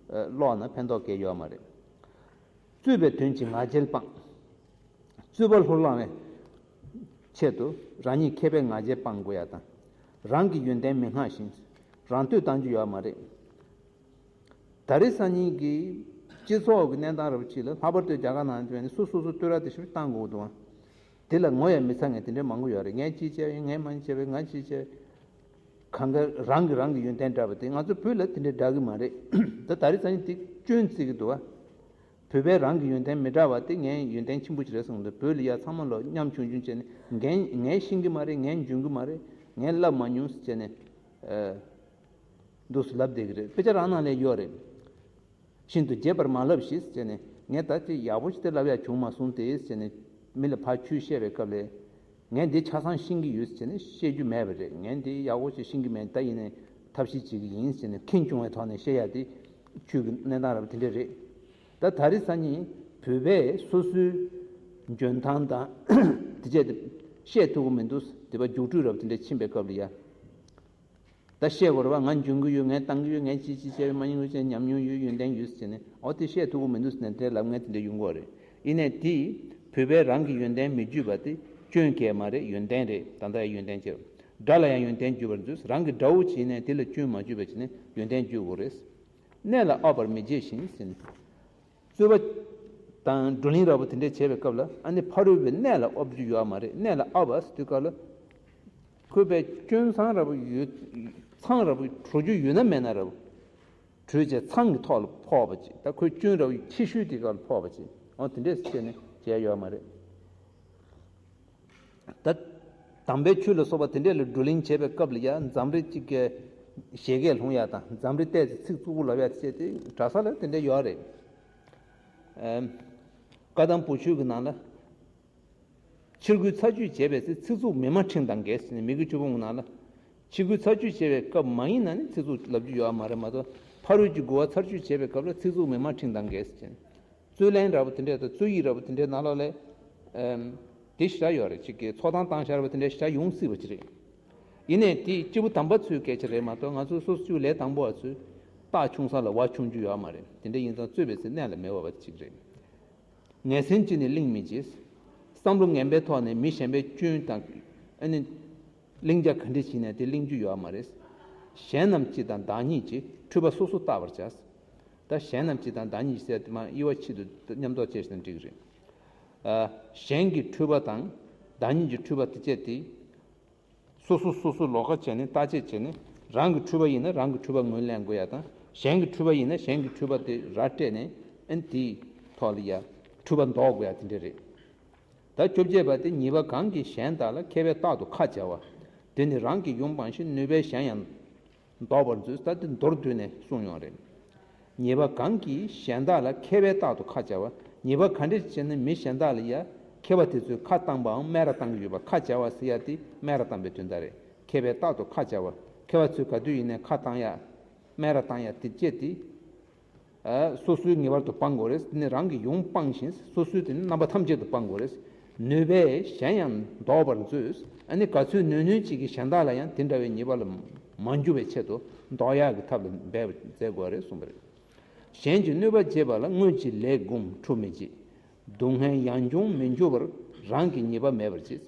ཀློག་ན་ཕན་ཐོགས་གང་ཡང་ཡོད་མ་རེད། རྩོད་པའི་དོན་གྱིས་ང་རྒྱལ་སྤངས། རྩོད་པ་ལྷུར་བླངས་པའི་ཆེད་དུ་རང་ཉིད་མཁས་པའི་ང་རྒྱལ་སྤང་དགོས་ཡ་དང་། རང་གི་ཡོན་ཏན་མི་སྔ་ཞིང་རང་བསྟོད་གཏང་རྒྱུ་ཡོད་མ་རེད། ད་རེས་སང་ཉིན་གྱི་སྤྱི་ཚོགས་ཀྱི་གནས་སྟངས་རབ་ཅིག་ལ་ལྷག་པར་དུ་རྒྱ་གར་ནང་དུ་ནི་སོ་སོ་སོ་བསྟོད་ར་དེ་ཞིག་བཏང་དགོས་འདུག་དེ་ལ་ངོ་ཡང་མི་ཚ་མཁན་དེ་འདྲ་མང་པོ་ཡོད་རེད། ངས་ཅི་བྱས་ཡིན། ངས་མ་བྱས་པས། ང་ཅི་བྱས། གང་ག་རང་གིས་རང་གི་ཡོན་ཏན་བསྒྲགས་པ་དེ་ང་ཚོ་བོད་ལ་དེ་འདྲ་བསྒྲགས་ཀྱི་མ་རེད། ད་ད་རེས་སང་ཉིན་དེ་སྐྱོན་བརྩི་གི་འདུག་བ། བོད་པས་རང་གི་ཡོན་ཏན་མི་བསྒྲགས་པ་དེ་ངའི་ཡོན་ཏན་ཆེན་པོ་ཞིག་རེད་བསམ་གི་འདུག་བོད་ལ་ཡ་ཚང་མ་ལོ་མཉམ་ཆུང་ཆུང་བྱས་ནས་ངས་ངས་ཤེས་ཀྱི་མ་རེད། ངས་འཇོན་གྱི་མ་རེད། ངས་བསླབ་མ་མྱོང་ཟེར་བྱས་ནས། ཨ། འདུག་སེ་ལབ་བསྡད་ཀྱི་རེད། དཔེ་ཆ་རང་ནང་ལ་ཡོད་རེད། ཤིན་ཏུ་རྒྱས་པར་མ་བསླབས་ཤིག་ཟེར་ནས། ངས་ད་ཅི་ཡག་པོ་ཞིག་དེ་ལབ་ཡ་བྱུང་མ་སོང་སྟེ་ཟེར་ནས། མི་ལ་ཕར་ཆོས་བཤད་པའི་སྐབས་ལ། ངས་འདི་ཆ་ཚང་ཤེས་ཀྱི་ཡོད་ཟེར་ནས་བཤད་རྒྱུ་མེད་པ་རེད། ངས་འདི་ཡག་པོ་ཞིག་ཤེས་ཀྱི་མེད། ད་ཡིན་ནའི་ཐབས་ཤེས་བྱེད་ཀྱི་ཡིན་ཟེར་ནས་ཁེངས་སྐྱུང་བའི་ཐོག་ནས་བཤད་ཡ་དེ་ཆོས་ཀྱི་གནས་སྟངས་རབ་དེ་འདྲ་རེད། ད་ད་རེས་སང་ཉིན་བོད་པས་སོ་སོའི་འཇོན་ཐང་དང་དེ་བྱས་ཏེ་བཤད་ཐུབ་ཀྱི་མི་འདུག་དེ་པ་རྒྱུགས་སྤྲོད་རབ་དེ་འདྲ་ཕྱིན་པའི་སྐབས་ལ་ཡ། ད་བཤད་དགོས་རེད་བ། ང་འཇོན་གྱི་ཡོད། ངས་བཏང་གི་ཡོད། ངས་ཅི་ཅི་བྱས་པའི་མ་ཡིན་ངོས་ཅན་ཉམས་མྱོང་ཡོད། ཡོན་ཏན་ཡོད་ཟེར་ནས། ཨོ་དེ་བཤད་ཐུབ་ཀྱི་མི་འདུག་ཟེར་ནས་དེ་ལབ་མཁན་དེ་འདྲ་ཡོང་གི་རེད། ཡིན་ནའི་དེ་བོད་པས་རང་གི་ཡོན་ཏན་མི་བརྗོད་པ་དེ་སྐྱོན་གལ་མ་རེད། ཡོན་ཏན་རེད། ད་ལྟ་ཡང་ཡོན་ཏན་ཆེ། དགྲ་ལ་ཡང་ཡོན་ཏན་བརྗོད་པར་མཛོད། རང་གི་དགྲ་བོ་ཅིག་ཡིན་ནའི་དེ་ལ་སྐྱོན་མ་བརྗོད་པ་བྱས་ནས་ཡོན་ཏན་བརྗོད་དགོས་རེད། གནས་ལ་དབབ་པར་མི་བྱེད་ཞིང་ཟེར་ནས། རྩོད་པ་དང་བགྲོ་གླེང་འདྲ་པོ་དེ་འདྲས་བྱེད་པའི་སྐབས་ལ་ཨ་ནི་ཕ་རོལ་པོའི་གནས་ལ་དབབ་རྒྱུ་ཡོད་མ་རེད། གནས་ལ་དབབ་པ་ཟེར་དུས་སྐབས་ལ་ཁོས་པའི་སྐྱོན་ཚང་འདྲ་པོ་ཡོད། ཚང་འདྲ་པོ་བྲོ་རྒྱུ་ཡོད་ན་མེད་ན་འདྲ་པོ་བྲོས་བྱས་ཚང་གི་ཐོག་ལ་ཕོག་པ་ཅིག་ད་ཁོའི་སྐྱོན་འདྲ་པོ་ཆེ་ཤོས་དེ་སྐབས་ལ་ཕོག་པ་ཅིག་འོ་དེ་འདྲས་བྱས་ནས་བྱས་ཡོད་མ་རེད། ད་དམ་པའི་ཆོས་ལ་སོགས་པ་དེ་འདྲས་ལ་བགྲོ་གླེང་བྱེད་པའི་སྐབས་ལ་ཡང་འཛམ་རིག་གཅིག་གི་བཞད་གད་སློང་ཡ་དང་འཛམ་རིག་བལྟས་ཚེ་ཚིག་རྩུབ་པོ་ལབ་ཡ་བྱས་ཏེ་གྲྭ་ས་ལ་དེ་འདྲས་ཡོད་རེད། ཨམ། བཀའ་གདམས་བུ་ཆོས་ཀྱི་ནང་ལ། ཕྱིར་རྒོལ་ཚར་གཅོད་བྱས་པས་ཚེ་ཚིག་རྩུབ་མི་སྨྲ་ཕྲེང་དང་འགལ་ཟེར་ནས། མི་དགེ་བཅུ་སྤོང་གི་ནང་ལ། ཕྱིར་རྒོལ་ཚར་གཅོད་བྱས་པའི་སྐབས་མ་ཡིན་ན་ནི་ཚིག་རྩུབ་ལབ་རྒྱུ་ཡོད་མ་རེད་མ་གཏོགས། ཕ་རོལ་གྱི་རྒོལ་བ་ཚར་གཅོད་བྱས་པའི་སྐབས་ལ་ཚིག་རྩུབ་མི་སྨྲ་ཕྲེང་དང་འགལ་ཟེར་ནས། རྩོད་གླེང་འདྲ་པོ་དེ་འདྲས་དང་རྩོད་ཡིག་འདྲ་པོ་དེ་འདྲའི་ནང་ལོགས་ལ། ཨམ། དེ་ཞེ་དྲག་ཡོད་རེད། གཅིག་གིས་ཚོགས་གཏམ་བཏང་བཞག་པ་དེ་འདྲ་ཞེ་དྲག་ཡོང་སྲིད་པ་ཅིག་རེད། ཡིན་ནའི་དེ་སྐྱེས་བུ་དམ་པ་ཚོའི་སྐད་ཆ་རེད་མ་གཏོགས་ང་ཚོ་སོ་སོ་སྐྱེ་བོ་ལས་དང་པོ་བ་ཚོས་རྟགས་ཆུང་ས་ལ་བ་ཆུང་རྒྱུ་ཡོད་མ་རེད། དེ་འདྲ་ཡིན་ཙང་རྩོད་པའི་ཚེ་གནས་ལ་མི་དབབ་པ་ཅིག་རེད། ངན་སེམས་ཀྱིས་ནི་གླེང་མི་བྱེད། བསམ་བློ་ངན་པའི་ཐོག་ནས་མི་གཞན་པའི་སྐྱོན་དང་ཨ་ནི་གླེང་བྱ་ག་འདྲ་བྱས་ནས་དེ་གླེང་རྒྱུ་ཡོད་མ་རེད། གཞན་རྣམས་སྤྱི་དང་བདག་ཉིད་ཀྱི་འཁྲུལ་པ་སོ་སོ་བརྟག་པར་བྱ། ད་གཞན་རྣམས་སྤྱི་དང་བདག་ཉིད་ཟེར་དེ་མ་དབྱེ་བ་ཕྱེ་དུས་མཉམ་དུ་བྱས་ཤིང་འགྲིག་རེད། ཨ། གཞན་གྱི་འཁྲུལ་པ་དང་བདག་ཉིད་ཀྱི་འཁྲུལ་པ་དེ་བཅས་ཏེ། སོ་སོ་སོ་སོ་ལོགས་ཀ་བྱས་ནས་བརྟག་དཔྱད་བྱས་ནས། རང་གི་འཁྲུལ་པ་ཡིན་ན་རང་གི་འཁྲུལ་པ་ངོས་ལེན་དགོས་ཡ་དང་། གཞན་གྱི་འཁྲུལ་པ་ཡིན་ན་གཞན་གྱི་འཁྲུལ་པ་དེ་ར་སྤྲད་ནས། ཨན་དེའི་ཐོག་ལ་ཡ་འཁྲུལ་པ་འདོགས་དགོས་ཡ་དེ་འདྲ་རེད། ད་བཅོ་བརྒྱད་པ་དེ། ཉེས་པ་གང་གིས་གཞན་དག་ལ། མཁས་པས་རྟག་ཏུ་ཁ་བྱ་བ། དེ་ནི་རང་གི་ཡུམ་སྤངས་ཤིང་། གནོད་པས་གཞན་ཡང་འདོགས་པར་མཛོད། ད་དེ་མདོར་བསྡུས་ནས་གསུངས་ཡོང་རེད། ཉེས་པ་གང་གིས་གཞན་དག་ལ། མཁས་པས་རྟག་ཏུ་ཁ་བྱ་བ། ཉེས་པ་ག་འདྲ་བྱས་ན་མི་གཞན་དག་ལ་ཡ་མཁས་པ་དེ་ཚོས་ཁ་བཏང་པའམ་སྨད་ར་བཏང་གི་ཡོད་པ། ཁ་བྱ་བ་ཟེར་ཡ་དེ་སྨད་ར་བཏང་པའི་དོན་དག་རེད། མཁས་པས་རྟག་ཏུ་ཁ་བྱ་བ། མཁས་པ་ཚོས་ག་དུས་ཡིན་ནའི་ཁ་བཏང་ཡ། སྨད་ར་བཏང་ཡ་དེ་བཅས་ཏེ། ཨ། སོ་སོའི་ངེས་པར་དུ་སྤང་དགོས་རེད། དེ་ནི་རང་གི་ཡུམ་སྤངས་ཤིང་། སོ་སོའི་དེ་ནི་རྣམ་པ་ཐམས་ཅད་དུ་སྤང་དགོས་རེད། གནོད་པས་གཞན་ཡང་འདོགས་པར་མཛོད། ཨ་ནི་ག་ཚོད་ནུས་ནུས་ཅིག་གིས་གཞན་དག་ལ་ཡང་དེ་འདྲ་བའི་ཉེས་པ་ལ་མ་འགྱུར་བའི་ཆེད་དུ་འདོགས་ཡག་གི་ཐབས་ལ་འབད་པ་མཛད་དགོས་རེད་གསུངས་པ་རེད། གཞན་གྱིས་གནོད་པ་བྱེད་པ་ལ། སྔོན་གྱི་ལས་བསྒོམས་འཁྲུལ་མི་བྱེད། སྡུག་བསྔལ་ཡང་བྱུང་མི་འགྱུར་བར། རང་གི་ཉེས་པ་མེད་པར་བྱེད།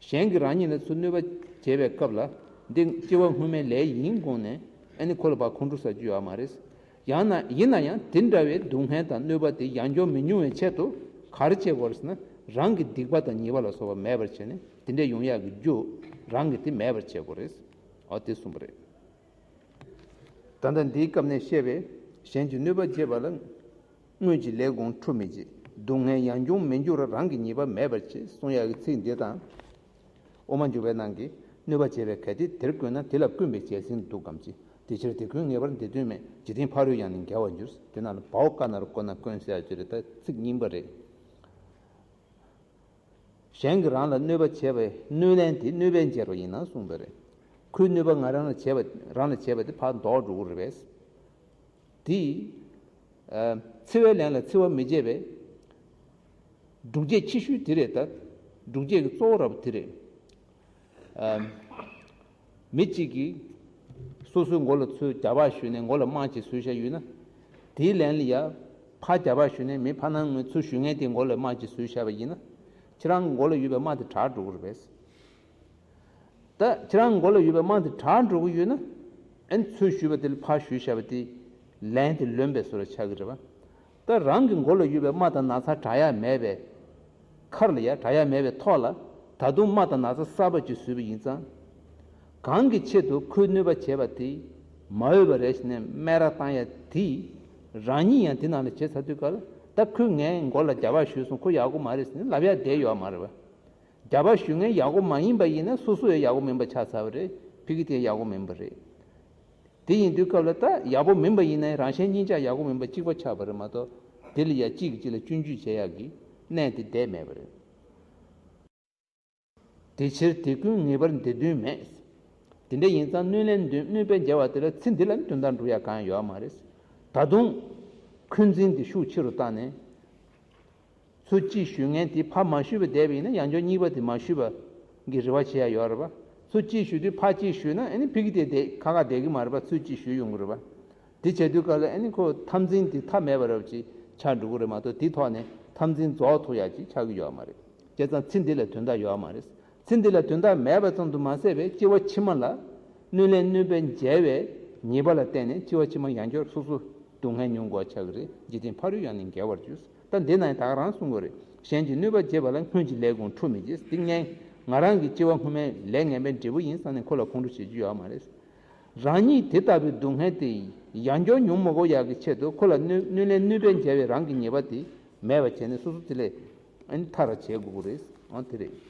གཞན་གྱིས་རང་ཉིད་ལ་ཚུར་གནོད་པ་བྱེད་པའི་སྐབས་ལ། འདི་སྐྱེ་བ་སྔོན་མའི་ལས་ཡིན་དགོངས་ནས། ཨ་ནི་ཁོ་ལ་ཕར་ཁོང་ཁྲོ་ཟ་རྒྱུ་ཡོད་མ་རེད། ཡང་ན་ཡིན་ན་ཡང་དེ་འདྲ་བའི་སྡུག་བསྔལ་དང་གནོད་པ་དེ་ཡང་བྱུང་མི་འབྱུང་བའི་ཆེད་དུ་ག་རེ་བྱེད་དགོས་རེད་ཟེར་ན། རང་གི་སྡིག་པ་དང་ཉེས་པ་ལ་སོགས་པ་མེད་པར་བྱས་ནས། དེ་འདྲ་ཡོང་ཡག་གི་རྒྱུ་རང་གིས་དེ་མེད་པར་བྱེད་དགོས་རེད། ཨོ་དེ་གསུངས་པ་རེད། ད་ལྟ་འདིའི་སྐབས་ནས་བཤད་པའི་གཞན་གྱིས་གནོད་པ་བྱེད་པ་ལ། སྔོན་གྱི་ལས་བསྒོམས་འཁྲུལ་མི་བྱེད། སྡུག་བསྔལ་ཡང་བྱུང་མི་འགྱུར་བར། རང་གི་ཉེས་པ་མེད་པར་བྱེད། གསུང་ཡག་གི་ཚིག་འདི་དང་། དབུ་མ་འཇུག་པའི་ནང་གི་གནོད་པ་བྱེད་པའི་གལ་ཏེ། དེར་བཀོད་ན་དེ་ལ་བཀོན་པའི་རྒྱལ་མཚན་འདུག་གམ་ཅི། དེ་ཕྱིར་དེ་ཀུན་ངེས་པར་འདིར་སྟོན་མེད། འཇིག་རྟེན་ཕ་རོལ་ཡང་ནི་འགལ་བར་འགྱུར། དེ་ན་ལ་བའོ་ཀ་ན་རོ་ཀོ་ན་བཀོན་ཟེར་ཡག་ཅིག་རེད། ད་ཚིག་རྙིང་པ་རེད། གཞན་གྱིས་རང་ལ་གནོད་པ་བྱས་པའི་གནོད་ལན་དེ་གནོད་པས་འཇལ་བ་ཡིན་ན་གསུངས་པ་རེད། ཁོས་གནོད་པ་ང་རང་ལ་བྱས་པ། རང་ལ་བྱས་པ་དེ་ཕར་ལྡོག་འགྲོ་གི་རེད་པས། དེ། ཨ། འཚེ་བའི་ལན་ལ་འཚེ་བ་མི་བྱེད་པའི་སྒྲུབ་བྱེད་ཆེ་ཤོས་དེ་རེད། ད་སྒྲུབ་བྱེད་ཀྱི་གཙོ་བོ་ར་བ་དེ་རེད། ཨ། མི་གཅིག་གིས་སོ་སོའི་མགོ་ལ་ཚུར་རྒྱབ་བ་གཞུས་ནས་མགོ་ལ་དམག་ཅིག་བཟོས་བཞག་ཡོད་ན། དེའི་ལན་ལ་ཡ་ཕར་རྒྱབ་བ་གཞུས་ནས་མི་ཕར་ནང་ངོས་ཚུར་གཞུ་མཁན་དེའི་མགོ་ལ་དམག་ཅིག་བཟོས་བཞག་པ་ཡིན་ན། ཁྱེད་རང་གི་མགོ་ལ་ཡོད་པའི་དམག་དེ་དྲག་འགྲོ་གི་རེད་པས། ད་ཁྱེད་རང་མགོ་ལ་ཡོད་པའི་དམག་དེ་དྲག་འགྲོ་གི་ཡོད་ན། ཨན་ཚུར་གཞུས་པ་དེ་ལ་ཕར་གཞུས་བཞག་པ་དེ་ལན་དེ་ལོན་པའི་བཟོ་འདྲ་ཆགས་ཀྱི་རེད་པ། ད་རང་གི་མགོ་ལ་ཡོད་པའི་དམག་དང་ན་ཚ་དྲག་ཡ་མེད་པའི་ཁར་ལ་ཡ་དྲག་ཡ་མེད་པའི་ཐོག་ལ། ད་དུང་དམག་དང་ན་ཚ་གསར་པ་ཅིག་བཟོས་པ་ཡིན་ཙང་། གང་གི་ཆེད་དུ་ཁོས་གནོད་པ་བྱས་པ་དེ་མ་འོས་པ་རེད་ཟེར་ནས་སྨད་ར་བཏང་ཡ་དེ། རང་ཉིད་ཡང་དེ་ནང་ལ་བྱེད་ཚར་དུས་སྐབས་ལ། ད་ཁོས་ངའི་མགོ་ལ་རྒྱབ་བ་གཞུས་སོང་། ཁོ་ཡག་པོ་མ་རེད་ཟེར་ནས་ལབ་ཡ་བསྡད་ཡོད་མ་རེད་པ། རྒྱབ་བ་གཞུ་མཁན་ཡག་པོ་མ་ཡིན་པ་ཡིན་ན་སོ་སོ་ཡང་ཡག་པོ་མིན་པ་ཆགས་ཚར་བ་རེད། ཕ་གི་དེ་ཡག་པོ་མིན་པ་རེད། དེ་ཡིན་དུས་སྐབས་ལ་ད་ཡག་པོ་མིན་པ་ཡིན་ན་རང་གཞན་གཉིས་ཆ་ཡག་པོ་མིན་པ་གཅིག་པ་ཆགས་པ་རེད་མ་གཏོགས། དེ་ལ་ཡང་གཅིག་གིས་གཅིག་ལ་སྐྱོན་བརྗོད་བྱེད་ཡག་གི་གནས་དེ་བསྡད་མེད་པ་རེད། དེ་ཕྱིར་དེ་ཀུན་ངེས་པར་འདིར་སྟོན་མེད། དེ་འདྲ་ཡིན་ཙང་གནོད་ལན་འདོན། གནོད་པས་འཇལ་བ་དེ་ལ་ཚེ་འདི་ལ་དོན་དག་འགྲུབ་ཡ་གང་ཡོད་མ་རེད། ད་དུང་འཁོན་འཛིན་དེ་ཤུགས་ཆེ་རུ་བཏང་ནས། ཚུར་གཅིག་གཞུ་མཁན་དེ་ཕར་མ་གཞུས་པ་བསྡད་པ་ཡིན་ན། ཡང་བསྐྱར་གཉིས་པ་དེ་མ་གཞུས་པ་གི་རེ་བ་བྱེད་ཡ་ཡོད་རེད་པ། ཚུར་གཅིག་གཞུས་དུས་ཕར་གཅིག་གཞུས་ན། ཨ་ནི་ཕ་གི་དེ་བསྡད་ཁ་ཁ་བསྡད་ཀྱི་མ་རེད་པ། ཚུར་གཅིག་གཞུས་ཡོང་གི་རེད་པ། དེ་བྱེད་དུས་སྐབས་ལ་ཨ་ནི་ཁོ་འཐབ་འཛིང་དེ་མཐའ་མེད་པ་རབ་ཅིག་ཆགས་འགྲོ་གི་རེད་མ་གཏོགས། དེ་ཐོག་ནས་འཐབ་འཛིང་རྫོགས་ཐུབ་ཡག་ཅིག་ཆགས་ཀྱི་ཡོད་མ་རེད། བྱས་ཙང་ཚེ་འདི་ལ་དོན་དག་ཡོད་མ་རེད། ཚེ་འདི་ལ་དོན་དག་མེད་པ་ཙམ་དུ་མ་ཟད་པའི་སྐྱེ་བ་ཕྱི་མ་ལ་གནོད་ལན་གནོད་པས་འཇལ་བའི་ཉེས་པ་ལ་བརྟེན་ནས་སྐྱེ་བ་ཕྱི་མ་ཡང་བསྐྱར་སོ་སོ་སྡུག་བསྔལ་མྱོང་དགོས་ཆགས་ཀྱི་རེད། འཇིག་རྟེན་ཕ་རོལ་ཡང་ནི་འགལ་བར་འགྱུར། ད་འདི་ན་ཡང་ད་ག་རང་གསུང་དགོས་རེད། གཞན་གྱིས་གནོད་པ་བྱེད་པ་ལ། སྔོན་གྱི་ལས་བསྒོམས་འཁྲུལ་མི་བྱེད། འདི་ངས་ང་རང་གི་སྐྱེ་བ་སྔོན་མའི་ལས་ངན་པའི་འབྲས་བུ་ཡིན་བསམ་ནས་ཁོ་ལ་ཁོང་ཁྲོ་བྱེད་རྒྱུ་ཡོད་མ་རེད། རང་ཉིད་དེ་ལྟ་བུའི་སྡུག་བསྔལ་དེ་ཡང་བསྐྱར་མྱོང་མི་དགོས་ཡག་གི་ཆེད་དུ། ཁོ་ལ་གནོད་གནོད་ལན་གནོད་པས་འཇལ་བའི་རང་གི་ཉེས་པ་དེ་མེད་པ་བྱས་ནས་སོ་སོ་དེ་ལས་ཨ་ནི་ཐར་བ་བྱེད་དགོས་ཀྱི་རེད། ཨང་དེ་རེད།